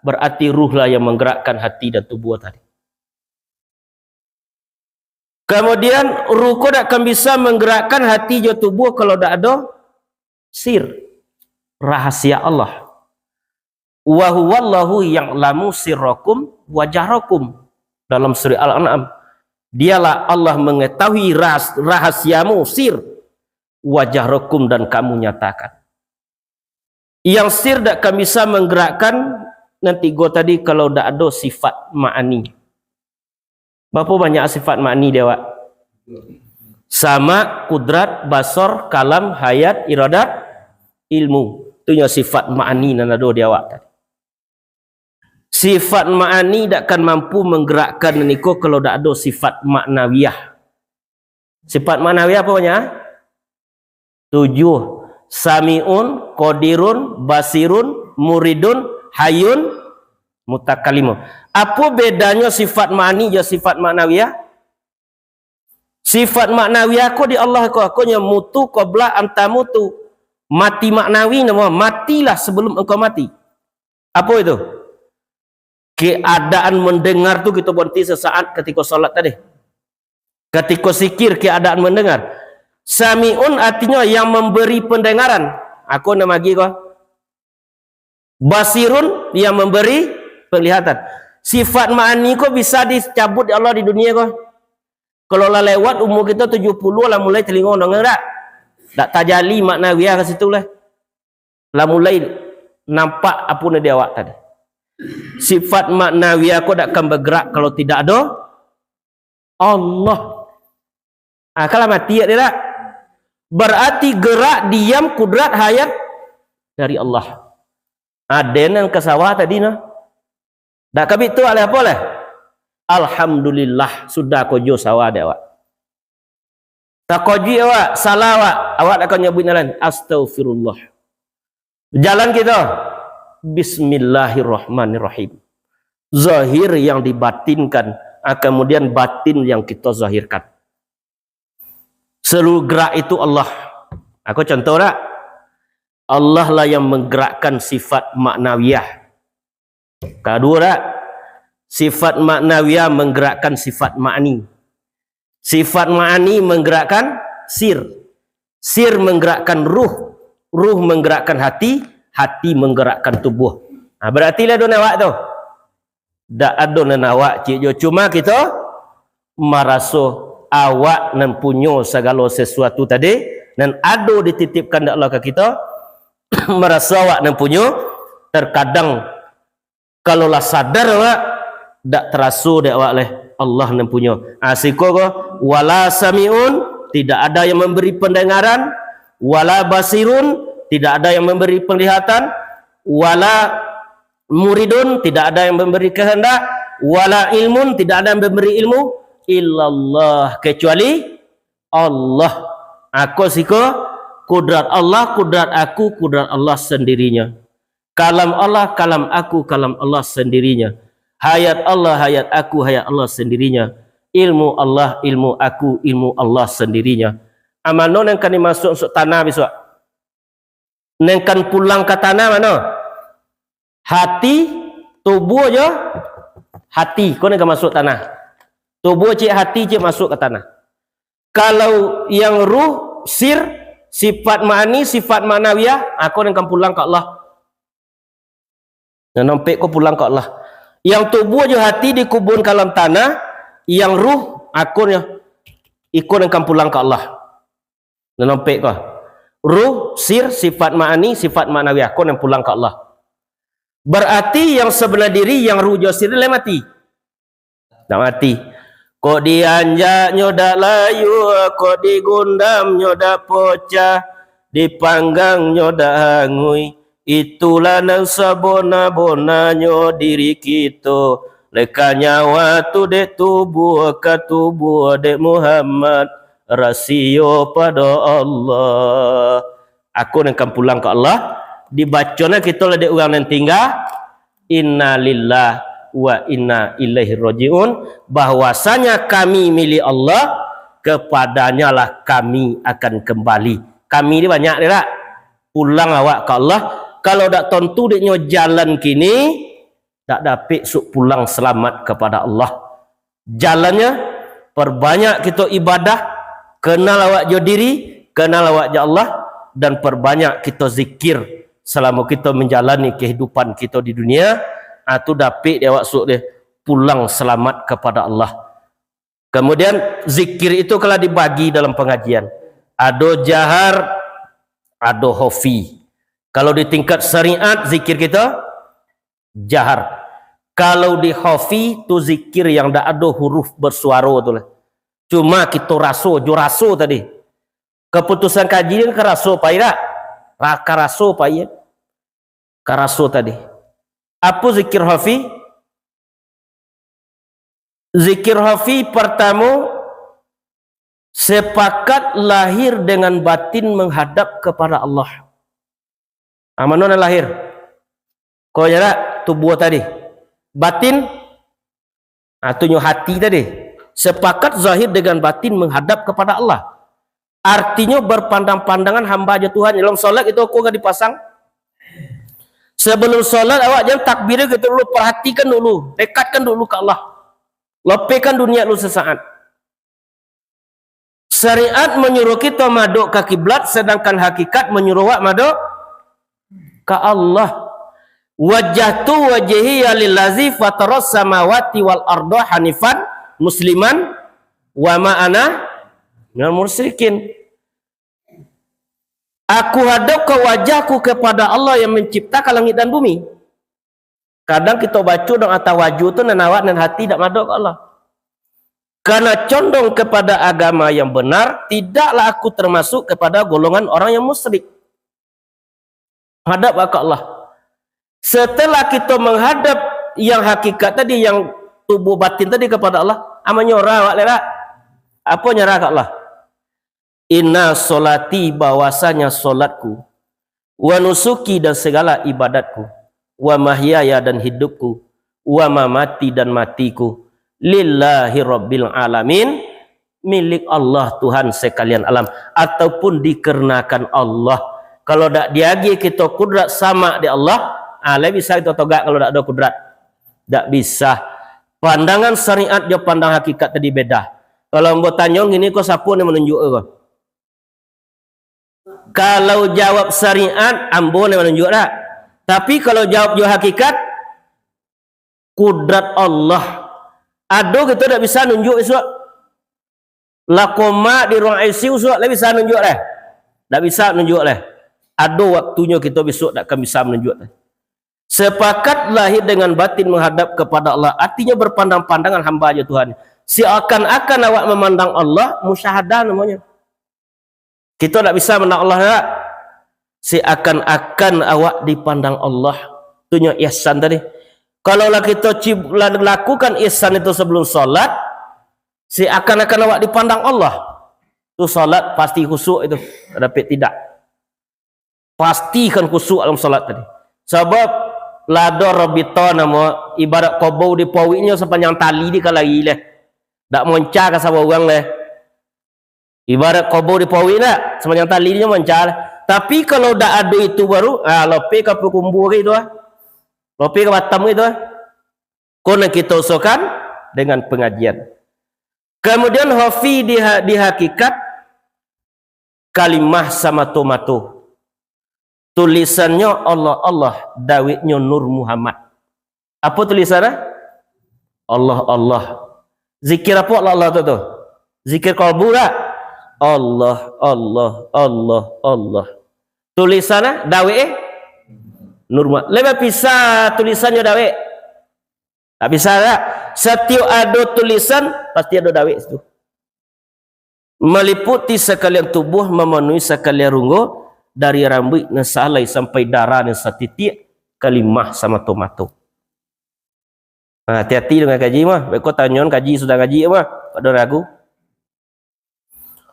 Berarti ruh lah yang menggerakkan hati dan tubuh tadi. Kemudian, ruh ko dak akan bisa menggerakkan hati jo tubuh kalau dak ado sir, rahasia Allah. "Wa huwallahu ya'lamu sirrakum wa jahrakum." Dalam surah Al-An'am, "Dialah Allah mengetahui rahas-, rahasiamu, sir, wa jahrakum, dan kamu nyatakan." Yang sir dak akan bisa menggerakkan nan tigo tadi kalau dak ado sifat ma'ani. Bapo banyak sifat ma'ani di awak? Sama, kudrat, basar, kalam, hayat, iradat, ilmu. Tu nyo sifat ma'ani nan ado di awak tadi. Sifat ma'ani dak akan mampu manggerakkan niko kalau dak ado sifat ma'nawiyah. Sifat ma'nawiyah apo nyo? Tujuah. Sami'un, qadirun, basirun, muridun, hayyun, mutakalimun. Apo bedanyo sifat ma'ani jo sifat ma'nawiyah? Sifat ma'nawiyah ko di Allah ko, ko nyo mutu qabla an tamutu. Mati maknawi namo, matilah sebelum engkau mati. Apo itu? Keadaan mendengar tu kito berhenti sesaat ketika salat tadi. Ketika zikir, keadaan mendengar. Sami'un artinyo yang memberi pendengaran. Ako nan magi ko. Basirun yang memberi penglihatan. Sifat ma'ani ko bisa dicabut di Allah di dunia ko. Kalau lah lewat umur kito tujuah puluah, lah mulai telingo danga dak? Dak tajali maknawiyah ka situ lah. Lah mulai nampak apo nan di awak tadi. Sifat ma'nawiyah ko dak akan bergerak kalau tidak ado Allah. Ah, kalau mati ya dia dak? Berarti gerak, diam, kudrat, hayat dari Allah. Aden nan ka sawah tadi nah. Dak kabik tu aleh apo leh? Alhamdulillah, sudah kojo sawah dek awak. Takojuik awak, salah awak, awak dak akan nyabuik nan lain. Astaghfirullah. Jalan kito. Bismillahirrahmanirrahim. Zahir yang dibatinkan, ah, kemudian batin yang kito zahirkan. Seluruh gerak itu Allah. Ako contoh dak? Allah lah yang menggerakkan sifat maknawiyah. Kaduo dak? Sifat maknawiyah menggerakkan sifat ma'ani. Sifat ma'ani menggerakkan sir. Sir menggerakkan ruh. Ruh menggerakkan hati. Hati menggerakkan tubuh. Nah, berarti lah ado nan awak tu. Dak ado nan awak ciek jo. Cuma kito maraso awak nan punyo sagalo sesuatu tadi, nan ado dititipkan dek Allah ka kito, maraso awak nan punyo, terkadang kalau lah sadar awak, dak teraso dek awak leh Allah nan punyo. Ah, siko ko, wala sami'un, tidak ada yang memberi pendengaran, wala basirun, tidak ada yang memberi penglihatan, wala muridun, tidak ada yang memberi kehendak, wala ilmun, tidak ada yang memberi ilmu, illallah, kecuali Allah. Ako siko, kudrat Allah, kudrat aku, kudrat Allah sendirinya. Kalam Allah, kalam aku, kalam Allah sendirinya. Hayat Allah, hayat aku, hayat Allah sendirinya. Ilmu Allah, ilmu aku, ilmu Allah sendirinya. Amano nan ka dimasuak-masuak tanah bisuak? Nan kan pulang ka tanah mano? Hati, tubuh jo hati. Ko nan ka masuak tanah. Tubuh ciek, hati ciek masuak ka tanah. Kalau yang ruh, sir, sifat ma'ani, sifat ma'nawiyah, ako nan kan pulang ka Allah. Nan ompek ko pulang ka Allah. Yang tubuh jo hati dikubun ka dalam tanah, yang ruh, ako nyo, iko nan kan pulang ka Allah. Nan ompek ko. Ruh, sir, sifat ma'ani, sifat ma'nawiyah, ko nan pulang ka Allah. Berarti yang sebenar diri, yang ruh jo sir ni lai mati. Dak mati. Kok dianjaknyo dak layua, kok digundamnyo dak pocah, dipanggangnyo dak hanguih, itulah nan sabona-bonanyo diri kito. Leka nyawa tu dek tubuah, ka tubuah dek Muhammad, rasio pado Allah. Ako nan kan pulang ka Allah, dibaco nan kito lah dek urang nan tingga, innalillah wa inna ilaihi raji'un, bahwasanya kami milik Allah, kepadanyalah kami akan kembali. Kami ni banyak ni dak? Pulang awak ka Allah. Kalau dak tontu dek nyo jalan kini, dak dapek suk pulang selamat kepada Allah. Jalannyo, perbanyak kito ibadah, kenal awak jo diri, kenal awak jo Allah, dan perbanyak kito zikir selamo kito menjalani kehidupan kito di dunia, ah, tu dapek dek awak suk deh pulang selamat kepada Allah. Kemudian zikir itu kalau dibagi dalam pengajian, ado jahar, ado khafi. Kalau di tingkat syariat zikir kito jahar. Kalau di khafi tu zikir yang dak ado huruf bersuaro tu lah. Cuma kito raso, jo raso tadi. Keputusan kaji ni ka raso pai dak? Ra-, ka raso pai, ka raso tadi. Apo zikir khafi? Zikir khafi partamo, sepakat lahir dengan batin menghadap kepada Allah. Ah, mano nan lahir? Ko nyo dak, tubuah tadi. Batin, ah, tu nyo hati tadi. Sepakat zahir dengan batin menghadap kepada Allah. Artinyo, berpandang-pandangan hamba jo Tuhan. Dalam solat itu aku akan dipasang. Sebelum solat, awak jan takbir gitu dulu, perhatikan dulu, dekatkan dulu ke Allah. Lapehkan dunia dulu sesaat. Syariat manyuruh kito madok ka kiblat, sadangkan hakikat manyuruh awak madok ka Allah. "Wajjahtu wajhiya lillazi fataras samawati wal arda hanifan musliman wa ma ana minal musyrikin." Aku hadapkan wajahku kepada Allah yang menciptakan langit dan bumi. Kadang kito baco doa tawajuh tu, nan awak, nan hati dak madok ka Allah. Karena condong kepada agama yang benar, tidaklah aku termasuk kepada golongan orang yang musyrik. Hadap ka Allah. Setelah kito menghadap yang hakikat tadi, yang tubuh batin tadi kepada Allah, aman nyerah awak lera. Apo nyerah ka Allah? "Inna sholati," bahwasanya sholatku, "wa nusuki," dan segala ibadatku, "wa mahyaya," dan hidupku, "wa mamati," dan matiku, "lillahi rabbil alamin," milik Allah, Tuhan sekalian alam, ataupun dikarenakan Allah. Kalau dak diagiah kito kudrat sama di Allah, ah, lai bisa kito togak kalau dak ado kudrat? Dak bisa. Pandangan syariat jo pandang hakikat tadi beda. Kalau ambo tanyo ngini ko, sapo nan manunjuk ko? Kalau jawab syariat, ambo nan manunjuk dak. Tapi kalau jawab jo hakikat, kudrat Allah. Ado kito dak bisa nunjuk isuak. Lah koma di ruang I C U isuak, dak bisa nunjuk dah. Dak bisa nunjuk dah. Ado waktunyo kito bisuak dak akan bisa manunjuk dah. Sepakat lahir dengan batin menghadap kepada Allah, artinyo berpandang-pandangan hamba jo Tuhan. Seakan-akan awak memandang Allah, musyahadah namonyo. Kito dak bisa mandang Allah, dak? Seakan-akan awak dipandang Allah. Tu nyo ihsan tadi. Kalau lah kito cib-, la-, lakukan ihsan itu sebelum salat, seakan-akan awak dipandang Allah. Tu salat pasti khusyuk itu. Dapek tidak? Pastikan khusyuk dalam salat tadi. Sabab, lah ado rabita namo, ibarat kobau di pawiknyo sapanjang tali di kalai leh. Dak monca ka saurang leh. Ibarat kobau di pawik nak, sapanjang tali nyo monca leh. Tapi kalau dak ado itu baru, ah, lopeh ka pakumbua ka itu ah. Lopeh ka Batam ka itu ah. Ko nan kito usahakan dengan pengajian. Kemudian khafi di ha-, di hakikat kalimah samato-mato. Tulisannyo Allah, Allah, daweknyo Nur Muhammad. Apo tulisan ah? Allah, Allah. Zikir apo Allah, Allah tu, tu? Zikir kalbu dak? Allah, Allah, Allah, Allah. Tulisan ah, dawek eh? Nur Muhammad. Lai bapisah tulisan jo dawek? Tak bisa dak? Satiok ado tulisan, pasti ado dawek situ. Maliputi sakalian tubuah, mamanuhi sakalian runggo, dari rambuik nan sahalai sampai darah nan satitiak, kalimah samato-mato. Nah, hati-hati dengan kaji mah. Beko tanyoan kaji sudah ngaji mah, pado ragu.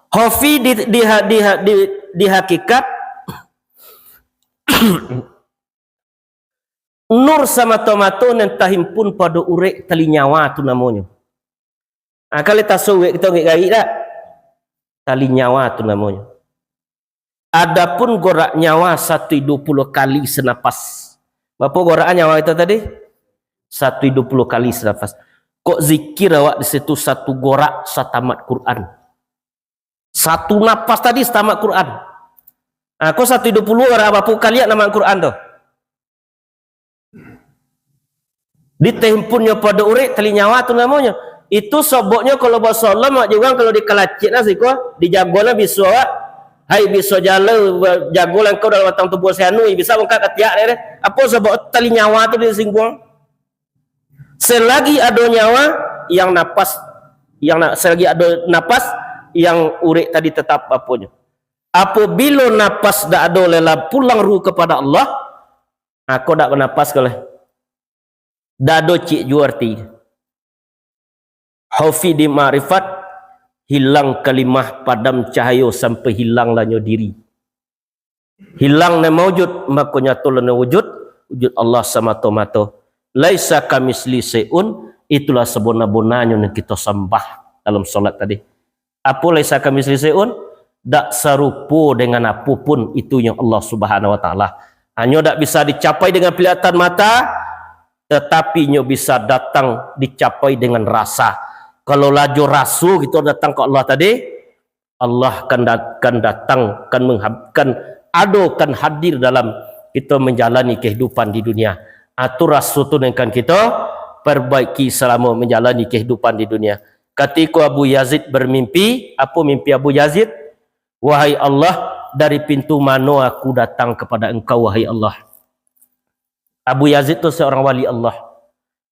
Khafi di, di, ha-, di, ha-, di, di hakikat, nur samato-mato nan tahimpun pado urek tali nyawa tu namonyo. Ah, kalau taso urek kito garik-garik dak? Tali nyawa tu namonyo. Adapun gorak nyawa satu duo puluah kali senapas. Bapo gorak nyawa kito tadi? Satu duo puluah kali senapas. Kok zikir awak di situ satu gorak satamat Quran. Satu napas tadi satamat Quran. Ah, kok satu duo puluah gorak bapo kali nak tamat Quran tu? Ditahimpunnyo pado urek tali nyawa tu namonyo. Itu soboknyo kalau baso Allah, mak jurang kalau dikalacik nah siko, dijago nah biso awak. Hai biso jala, jago lah engkau dalam batang tubuah si anu, bisa mangkak katiak deh, deh. Apo sobok tali nyawa tu disingguang? Selagi ado nyawa, yang napas, yang na-, selagi ado napas, yang urek tadi tetap aponyo. Apobilo napas dak ado, lela pulang ruh kepada Allah, ako dak banapas ko lai. Dak ado ciek juo arti. Au fi di ma'rifat, hilang kalimah, padam cahayo sampai hilang lah nyo diri. Hilang nan maujud, mako nyato lah nan wujud, wujud Allah samato-mato. Laisa kamisli syai'un, itulah sabona-bonanyo nan kito sambah dalam salat tadi. Apo laisa kamisli syai'un? Dak sarupo dengan apo pun itu yang Allah Subhanahu wa Taala. Hanyo dak bisa dicapai dengan pelihatan mata, tetapi nyo bisa datang dicapai dengan rasa. Kalau lah jo raso kito datang ka Allah tadi, Allah kan dat-, kan datang, kan menghab-, kan ado, kan hadir dalam kito menjalani kehidupan di dunia. Ah, tu raso tu nan kan kito perbaiki selama menjalani kehidupan di dunia. Katiko Abu Yazid bermimpi, apo mimpi Abu Yazid? "Wahai Allah, dari pintu mano aku datang kepada Engkau, wahai Allah?" Abu Yazid tu seorang wali Allah.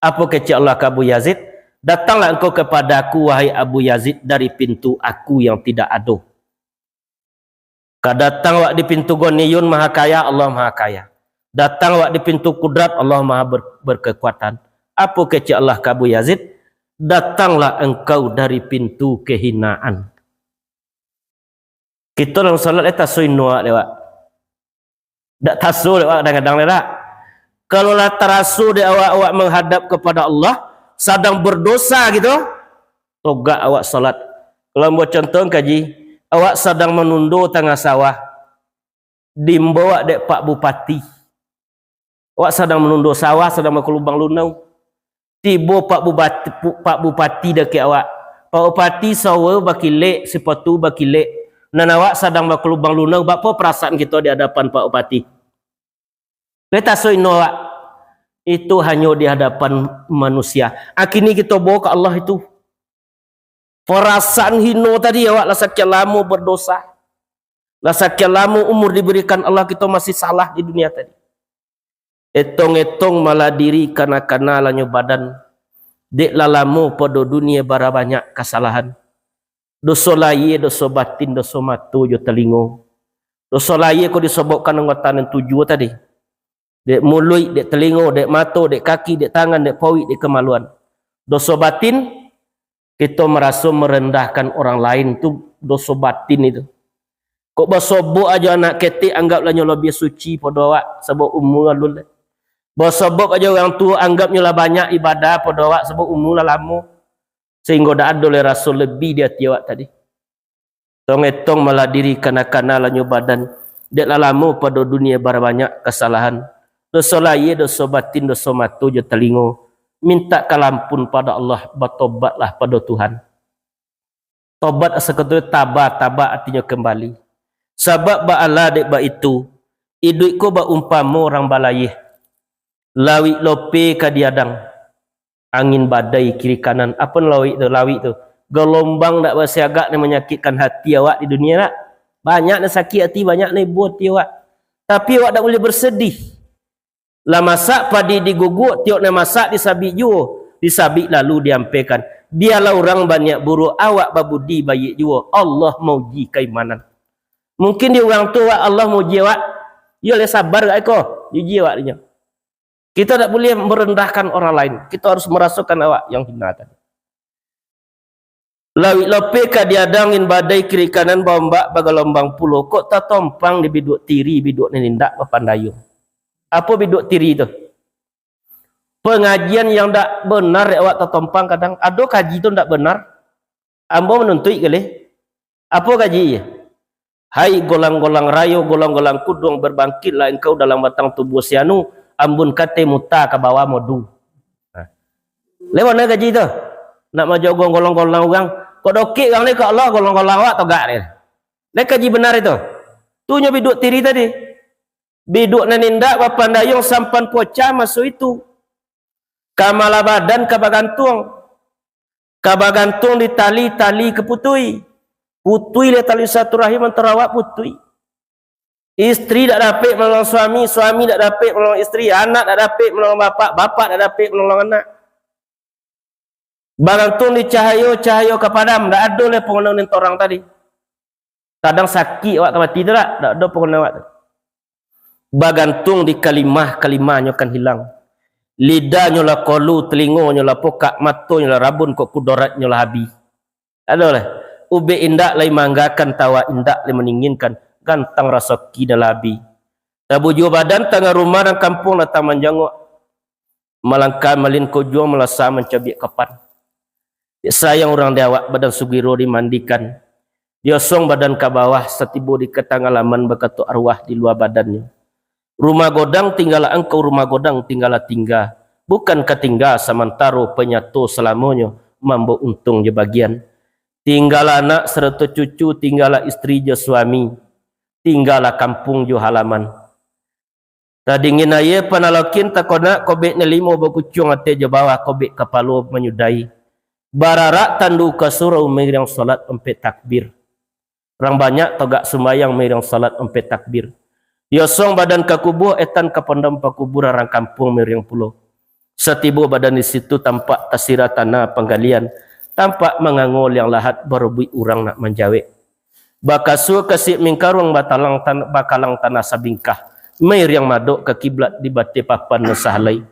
Apo kecek Allah ka Abu Yazid? "Datanglah engkau kepada aku, wahai Abu Yazid, dari pintu aku yang tidak ado." Ka datang awak di pintu Ghaniyun, Maha Kaya, Allah Maha Kaya. Datang awak di pintu Kudrat, Allah Maha ber-, berkekuatan. Apo kecek Allah ka Abu Yazid? "Datanglah engkau dari pintu kehinaan." Kito dalam salat, eh, taso ino awak dek awak. Dak taso dek awak kadang-kadang, dak? Kalau lah taraso dek awak, awak menghadap kepada Allah, sadang berdosa gitu, togak awak salat. Kalau ambo contoh kaji, awak sadang manundo tangah sawah, diimbau awak dek Pak Bupati. Awak sadang manundo sawah, sadang bakulubang lunau. Tibo Pak Bupati, Pak Bupati dakek awak. Pak Bupati, sawa bakilek, sipatu bakilek. Nan awak sadang bakulubang lunau, baa perasaan kito di hadapan Pak Bupati? Lai taso ino awak. Itu hanyo di hadapan manusia. Akini kito bawa ka Allah itu. Perasaan hino tadi, awak lah sakian lamo berdosa. Lah sakian lamo umur diberikan Allah, kito masih salah di dunia tadi. Etong-etong malah diri, kana-kana lah nyo badan. Dek lah lamo pado dunia, bara banyak kasalahan. Doso lahia, doso batin, doso mato jo talingo. Doso lahia ko disobokkan anggota nan tujuah tadi. Dek muluik, dek talingo, dek mato, dek kaki, dek tangan, dek pauik, dek kamaluan. Doso batin, kito maraso marandahkan urang lain, tu doso batin itu. Kok basobok ajo anak ketek, anggaplah nyo labiah suci pado awak, sabab umua alun lai. Basobok ajo urang tuo, anggap nyo lah banyak ibadah pado awak, sabab umua lah lamo. Sahinggo dak ado lai raso labiah di ati awak tadi. Etong-etong malah diri, kana-kana lah nyo badan. Dek lah lamo pado dunia, bara banyak kasalahan. Doso lahia, doso batin, doso mato jo talingo. Mintaklah ampun pado Allah, batobatlah pado Tuhan. Tobat asa kato taba, taba artinyo kambali. Sabab baalah dek baitu, iduik ko baumpamo urang balayia. Lawik lope ka diadang, angin badai kiri kanan. Apo nan lawik tu? Lawik tu, galombang dak basiagak nan manyakikkan hati awak di dunia, dak? Banyak nan sakik hati, banyak nan ibo hati awak. Tapi awak dak buliah bersedih. Lah masak padi diguguk, tiok nan masak disabik juo, disabik lalu diampekan. Bialah urang baniat buruak, awak babudi baiak juo. Allah mauji kaimanan. Mungkin di urang tu awak, Allah mauji awak, iyo lai sabar gak iko, diuji awak dinyo. Kito dak buliah marandahkan urang lain. Kito harus marasokan awak yang hina tadi. Lawik lope ka diadang, angin badai kiri kanan, baombak bagalombang pulo. Kok tatompang di biduak tiri, biduak nan indak bapandayung. Apo biduak tiri tu? Pangajian yang ndak bana dek awak tatompang kadang. Ado kaji tu ndak bana. Ambo manuntuik kaleh. Apo kaji? Hai golang-golang rayo, golang-golang kuduang, barbangkitlah engkau dalam batang tubuah si anu, ambun katai muta ka bawah modu. Nah. Lai bana kaji tu. Nak majogo golang-golang urang. Kok dokek urang ni ka Allah, golang-golang awak togak ni. Lai kaji bana itu. Tu nyo biduak tiri tadi. Biduak nan indak bapandayung sampan pocah maso itu. Ka malah badan ka bagantuang. Ka bagantuang di tali, tali ka putui. Putui lah tali silaturahim antaro awak, putui. Istri dak dapek manolong suami, suami dak dapek manolong istri, anak dak dapek manolong bapak, bapak dak dapek manolong anak. Bagantuang di cahayo, cahayo ka padam, dak ado lai pangana nan torang tadi. Kadang sakik awak ka mati tu dak, dak ado pangana awak tu. Bagantuang di kalimah, kalimahnyo kan hilang. Lidahnyo lah kolu, talingonyo lah pokak, matonyo lah rabun, kok kudoratnyo lah abih. Adolah, ubek indak lai maanggakan, tawa indak lai maninginkan, gantang rasaki dah lah abih. Tabujua badan tangah rumah, urang kampuang datang manjangok. Malangkah malin ka ujuang, malasa mancabiak kapan. Sayang urang di awak, badan sugiro dimandikan. Diosong badan ka bawah, satibo di ka tangah laman, bakato arwah di lua badannyo. Rumah godang tinggalah angkau, rumah godang tinggalah tingga. Bukan ka tingga samantaro, panyato salamonyo, mambaok untuang jo bagian. Tinggalah anak sarato cucu, tinggalah istri jo suami, tinggalah kampuang jo halaman. Tadingin aia panalakin takonak, kobek nan limo bakucuang ateh jo bawah, kobek kapalo manyudahi. Bararak tandu ka surau, mairiang salat ompek takbir. Urang banyak togak sumbayang, mairiang salat ompek takbir. Diosong badan ka kubua, etan ka pondam pakuburan, urang kampuang mairiang pulo. Satibo badan di situ, tampak tasirah tanah panggalian, tampak mangango liang lahat, barobuik urang nak manjawek. Bakasua kasik mingkaruang, batalang tan-, bakalang tanah sabingkah, mairiang madok ka kiblat, di bateh papan nan sahalai.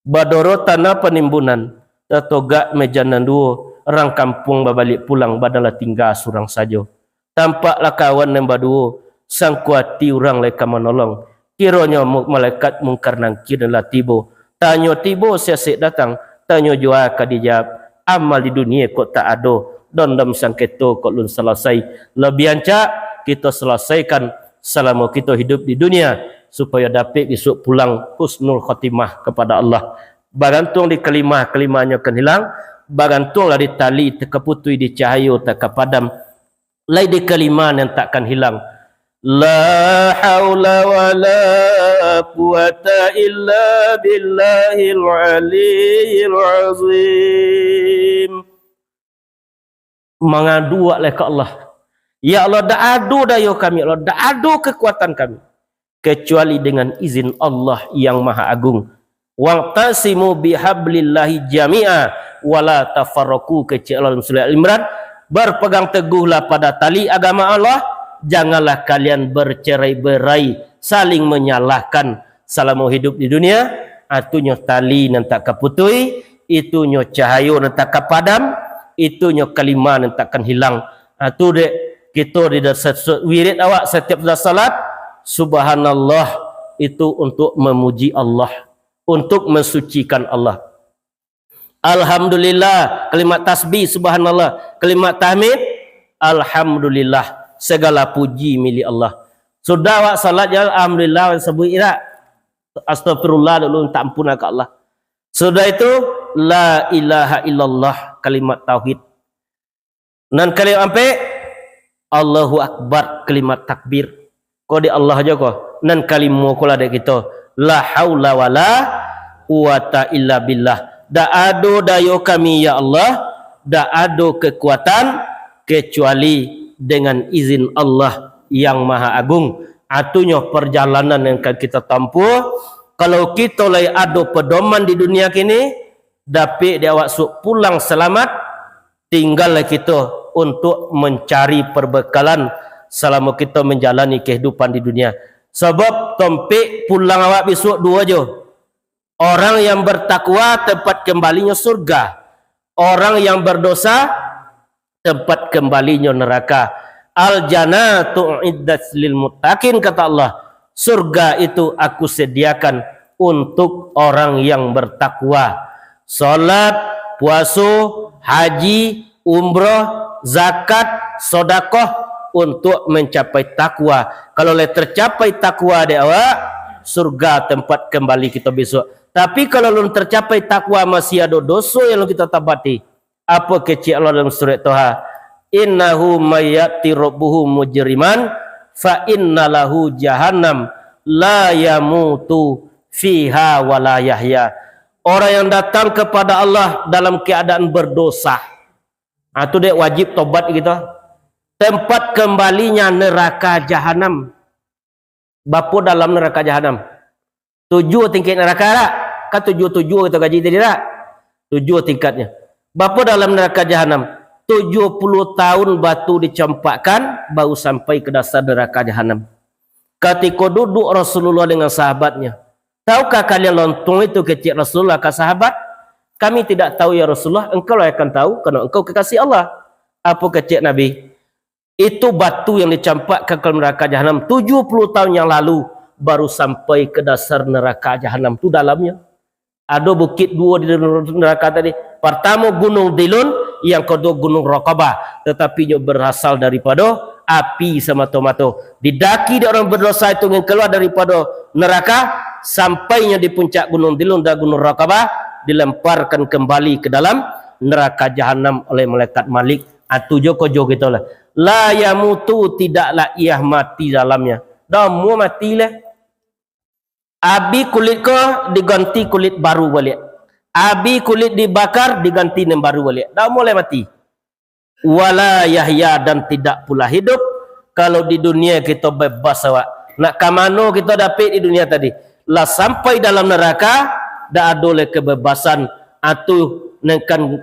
Badoro tanah panimbunan, tatogak mejan nan duo, urang kampuang babaliak pulang, badan lah tingga surang sajo. Tampak lah kawan nan baduo, sangko ati urang lai ka manolong. Kironyo mu-, malaikat Mungkar Nangkir nan lah tibo. Tanyo tibo, sia sek datang, tanyo jua ka dijawab. Amal di dunia kok tak ado, dondom sangketo kok lun salasai. Labiah ancak kito salasaikan salamo kito hidup di dunia, supayo dapek bisuak pulang husnul khotimah kapada Allah. Bagantuang di kalimah, kalimahnyo kan hilang. Bagantuanglah di tali, tak ka putuih, di cahayo tak ka padam. Lai di kalimah nan takkan hilang. La haula wala quwata illa billahil aliyil azim. Mangadu awak lai ka Allah. Ya Allah, dak ado dayo kami, ya Allah, dak ado kekuatan kami, kecuali dengan izin Allah yang Maha Agung. "Wa'tasimu bihablillahi jami'a, wala tafarraqu," kecek Allah dalam surah Al-Imran. "Berpegang teguhlah pada tali agama Allah, janganlah kalian bercerai-berai, saling menyalahkan, salamo hidup di dunia." Atunyo tali nan tak ka putuih, itunyo cahayo nan tak ka padam, itunyo kalimah nan takkan hilang. Atu dek, kito di dasar su-, wirid awak setiap sudah salat, subhanallah, itu untuk memuji Allah, untuk mensucikan Allah. Alhamdulillah, kalimat tasbih, subhanallah, kalimat tahmid, alhamdulillah, segala puji milik Allah. Sudah awak salat, ya alhamdulillah, sebut irak. Astagfirullah dulu, minta ampun ka Allah. Sudah itu, la ilaha illallah, kalimat tauhid. Nan kalimo ampek, Allahu Akbar, kalimat takbir. Ko dek Allah jo ko. Nan kalimo ko lah dek kito. La haula wala quwata illa billah. Dak ado dayo kami, ya Allah. Dak ado kekuatan kecuali dengan izin Allah yang Maha Agung. Atunyo perjalanan yang akan kita tampuh. Kalau kito lai ado pedoman di dunia kini, dapek dek awak suok pulang salamat, tinggal lai kito untuk mencari perbekalan salamo kito menjalani kehidupan di dunia. Sabab tompek pulang awak bisuak duo jo. Orang yang bertakwa tempat kembalinyo surga. Orang yang berdosa tempat kembalinyo neraka. "Al jannatu uiddat lil muttaqin," kata Allah, "surga itu Aku sediakan untuk orang yang bertakwa." Salat, puaso, haji, umroh, zakat, sodakoh untuk mencapai takwa. Kalau lah tercapai takwa dek awak, surga tempat kembali kito besok. Tapi kalau lun tercapai takwa, masih ado doso yang lun kito tabati, apo kecek Allah dalam surat Toha? "Innahu may ya'ti rabbahu mujriman, fa inna lahu jahannam, la yamutu fiha wa la yahya." Orang yang datang kepada Allah dalam keadaan berdosa, ha, tu dek wajib tobat gitu. Tempat kembalinya neraka jahanam. Bapo dalam neraka jahanam? Tujuh tingkat neraka dak? Kan tujuh-tujuh kito kaji tadi dak? Tujuh tingkatnya. Bapo dalam neraka jahanam? Tujuh puluh tahun batu dicampakkan, baru sampai ke dasar neraka jahanam. Katiko duduk Rasulullah dengan sahabatnya, Tahukah kalian lontong itu, kecek Rasulullah ka sahabat? Kami tidak tahu, ya Rasulullah, engkau lah yang akan tahu, karena engkau kekasih Allah. Apo kecek Nabi? Itu batu yang dicampakkan ke neraka jahanam tujuh puluh tahun yang lalu, baru sampai ke dasar neraka jahanam tu dalamnya. Ado bukit duo di neraka tadi. Partamo Gunung Dilun, yang kedua Gunung Raqabah. Tetapi nyo berasal daripado api samato-mato. Didaki dek orang berdosa itu ingin keluar daripado neraka, sampainyo di puncak Gunung Dilun dan Gunung Raqabah, dilemparkan kembali ke dalam neraka jahanam oleh malaikat Malik. Atu jo kojo kito lah. La yamutu, tidaklah ia mati dalamnya. Dah amuah mati lah. Abi kulit ko diganti kulit baru baliak. Abi kulit dibakar diganti nan baru baliak. Dah mulai mati. Wala yahya, dan tidak pula hidup. Kalau di dunia kito bebas awak. Nak ka mano kito dapik di dunia tadi? Lah sampai dalam neraka, dak ado lai kebebasan. Atu nan kan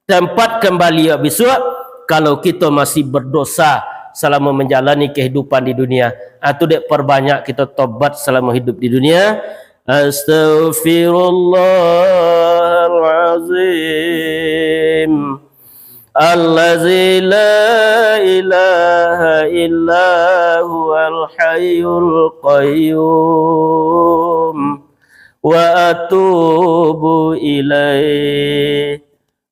tempat kembali bisuak, kalau kito masih berdosa salamo manjalani kehidupan di dunia. Atu dek, parbanyak kito tobat salamo hidup di dunia. Astaghfirullahalazim. Allazi la ilaha illa huwal hayyul qayyum. Wa atubu ilaih.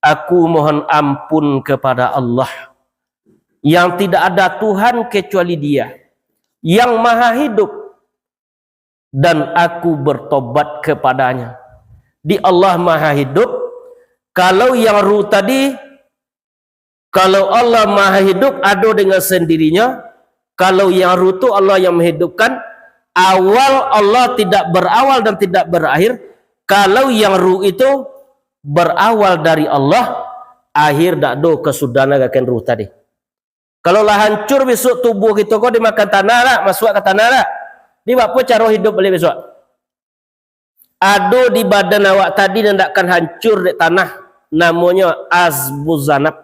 Aku mohon ampun kepada Allah, yang tidak ada Tuhan kecuali Dia, yang Maha Hidup, dan aku bertobat kepada-Nya. Di Allah Maha Hidup, kalau yang ruh tadi, kalau Allah Maha Hidup ado dengan sendirinya, kalau yang ruh tu Allah yang menghidupkan, awal Allah tidak berawal dan tidak berakhir, kalau yang ruh itu berawal dari Allah, akhir dak ado kasudahan akan ruh tadi. Kalau lah hancur bisuak tubuh kito ko dimakan tanah lah, masuak ka tanah lah. Di baa caro hidup baliak bisuak? Ado di badan awak tadi nan dak kan hancur dek tanah, namonyo asbu zanab.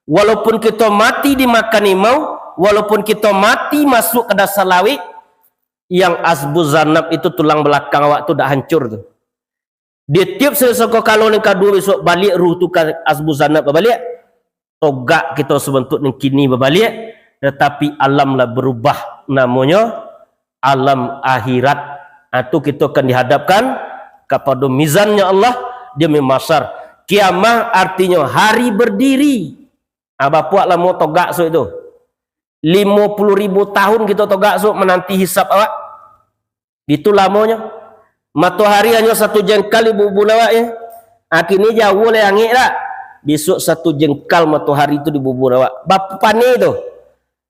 Walaupun kito mati dimakan imau, walaupun kito mati masuak ka dasar lauik, yang asbu zanab itu tulang balakang awak tu dak hancur tu. Di tiup sangko kalo nan kaduo bisuak baliak ruh tu ka asbu zanab babaliak, togak kito sabantuak nan kini babaliak, tatapi alam lah barubah, namonyo alam akhirat. Ha, tu kito akan dihadapkan kapado mizannya Allah di Yaumil Mahsyar. Kiamah artinyo hari berdiri. Ha, bapuak lamo togak suak tu. Limo puluah ribu tahun kito togak suak mananti hisab awak. Itu lamonyo. Matohari hanyo satu jengkal di bubun awak, yo. Kini jauah lai angek dak? Bisuak satu jengkal matohari tu di bubun awak. Bapaneh tu.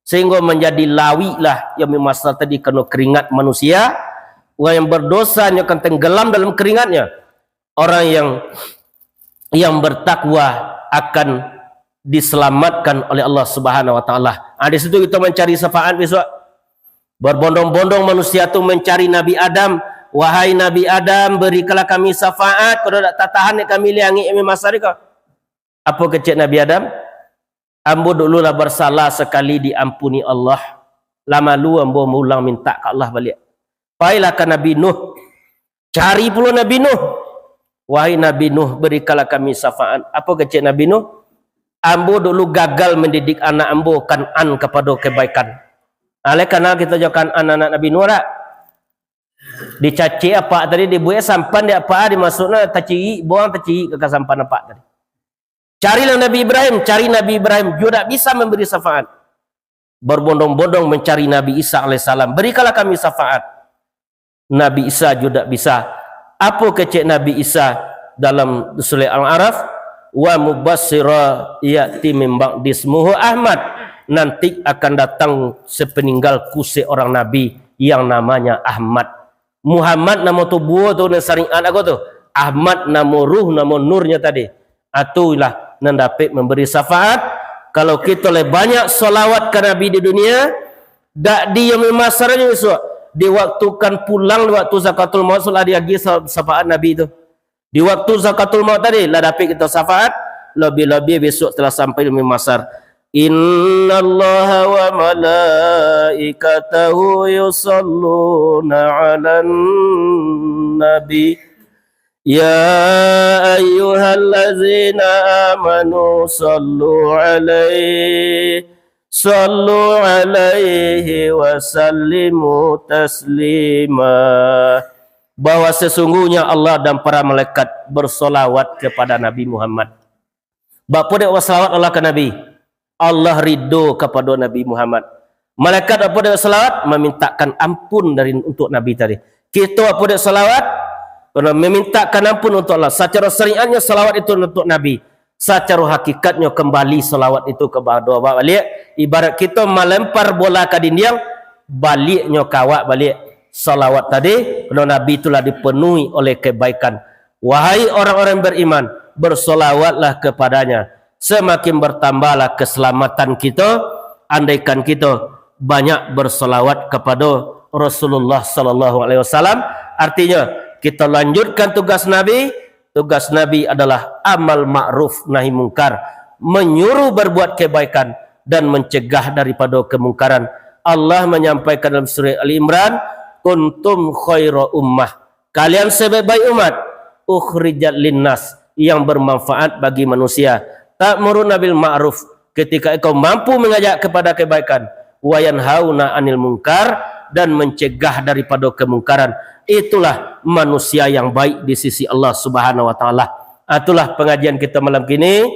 Sehinggo manjadi lauik lah Yaumil Mahsyar tadi karano keringat manusia. Urang yang berdosa nyo akan tenggelam dalam keringatnyo. Orang yang, yang bertakwa akan diselamatkan oleh Allah Subhanahu wa Taala. Ha, di situ kito mancari syafaat bisuak. Berbondong-bondong manusia tu mancari Nabi Adam. "Wahai Nabi Adam, berikanlah kami syafaat, kalau dak tatahan dek kami lai angek Yaumil Mahsyar ko." Apo kecek Nabi Adam? "Ambo dulu lah bersalah sakali, diampuni Allah. Lah malu ambo maulang mintak ka Allah baliak." Pailah ka Nabi Nuh. Cari pulo Nabi Nuh. "Wahai Nabi Nuh, berikanlah kami syafaat." Apo kecek Nabi Nuh? "Ambo dulu gagal mendidik anak ambo Kan'an kapado kebaikan." Alai kanal kito jo Kan'an anak Nabi Nuh dak? Dicacik apak tadi, dibuek sampan di apak, dimasuaknyo tacirik, buang tacirik ka sampan apak tadi. Carilah Nabi Ibrahim, cari Nabi Ibrahim, juo dak bisa memberi syafaat. Berbondong-bondong mencari Nabi Isa alaihissalam, "Berikanlah kami syafaat." Nabi Isa juo dak bisa. Apo kecek Nabi Isa dalam Surah Al-Araf? "Wa mubasyira ya'ti min ba'di ismuhu Ahmad." Nanti akan datang sepeninggalku seorang nabi yang namanya Ahmad. Muhammad namo tubuah tu, nan syariat aku tu. Ahmad namo ruh, namo nurnya tadi. Itulah nan dapek memberi syafaat. Kalau kito lai banyak salawat ka Nabi di dunia, dak di Yaumil Mahsyar aja bisuak. Di waktu kan pulang, di waktu sakaratul maut, sudah diagiah sa-, syafaat Nabi tu. Di waktu sakaratul maut tadi, lah dapek kito syafaat, lebih-lebih bisuak telah sampai Yaumil Mahsyar. "Innallaha wa malaikatahu yusalluna 'alan Nabi. Ya ayyuhallazina amanu sallu alaihi, sallu alaihi wa sallimu taslima. Bahwa sesungguhnya Allah dan para malaikat bersolawat kepada Nabi Muhammad. Bapo dek basalawat Allah ka Nabi? Allah ridho kapado Nabi Muhammad. Malaikat bapo dek basalawat? Mamintakan ampun dari, untuk Nabi tadi. Kito bapo dek salawat? Karena mamintakan ampun untuk Allah. Sacaro syariatnyo salawat itu untuk Nabi. Sacaro hakikatnyo kembali salawat itu kapado awak baliak. Ibarat kito malempar bola ka dindiang, baliaknyo ka awak baliak. Salawat tadi, karena Nabi itulah dipenuhi oleh kebaikan. Wahai orang-orang beriman, bersolawatlah kepadanya. Semakin bertambahlah keselamatan kita, andaikan kita banyak bersolawat kepada Rasulullah sallallahu alaihi wasallam. Artinya, kita lanjutkan tugas Nabi. Tugas Nabi adalah amal ma'ruf nahi mungkar, menyuruh berbuat kebaikan dan mencegah daripada kemungkaran. Allah menyampaikan dalam surah Ali Imran, "Kuntum khaira ummah." Kalian sebaik-baik umat, ukhrijat linnas, yang bermanfaat bagi manusia. Ta'muruna bil ma'ruf, ketika engkau mampu mengajak kepada kebaikan, wa yanhauna 'anil munkar, dan mencegah daripada kemungkaran. Itulah manusia yang baik di sisi Allah Subhanahu wa Ta'ala. Itulah pengajian kita malam kini.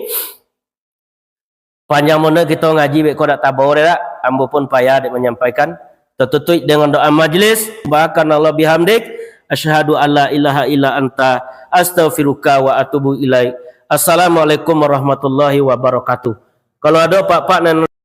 Panjang bana kito ngaji, beko dak tabo dek dak, ambo pun payah dek manyampaikan. Tatutuik dengan doa majlis. Subhanallah bihamdik, asyhadu alla ilaha illa anta, astaghfiruka wa atubu ilaik. Assalamualaikum warahmatullahi wabarakatuh. Kalau ado pak-pak nan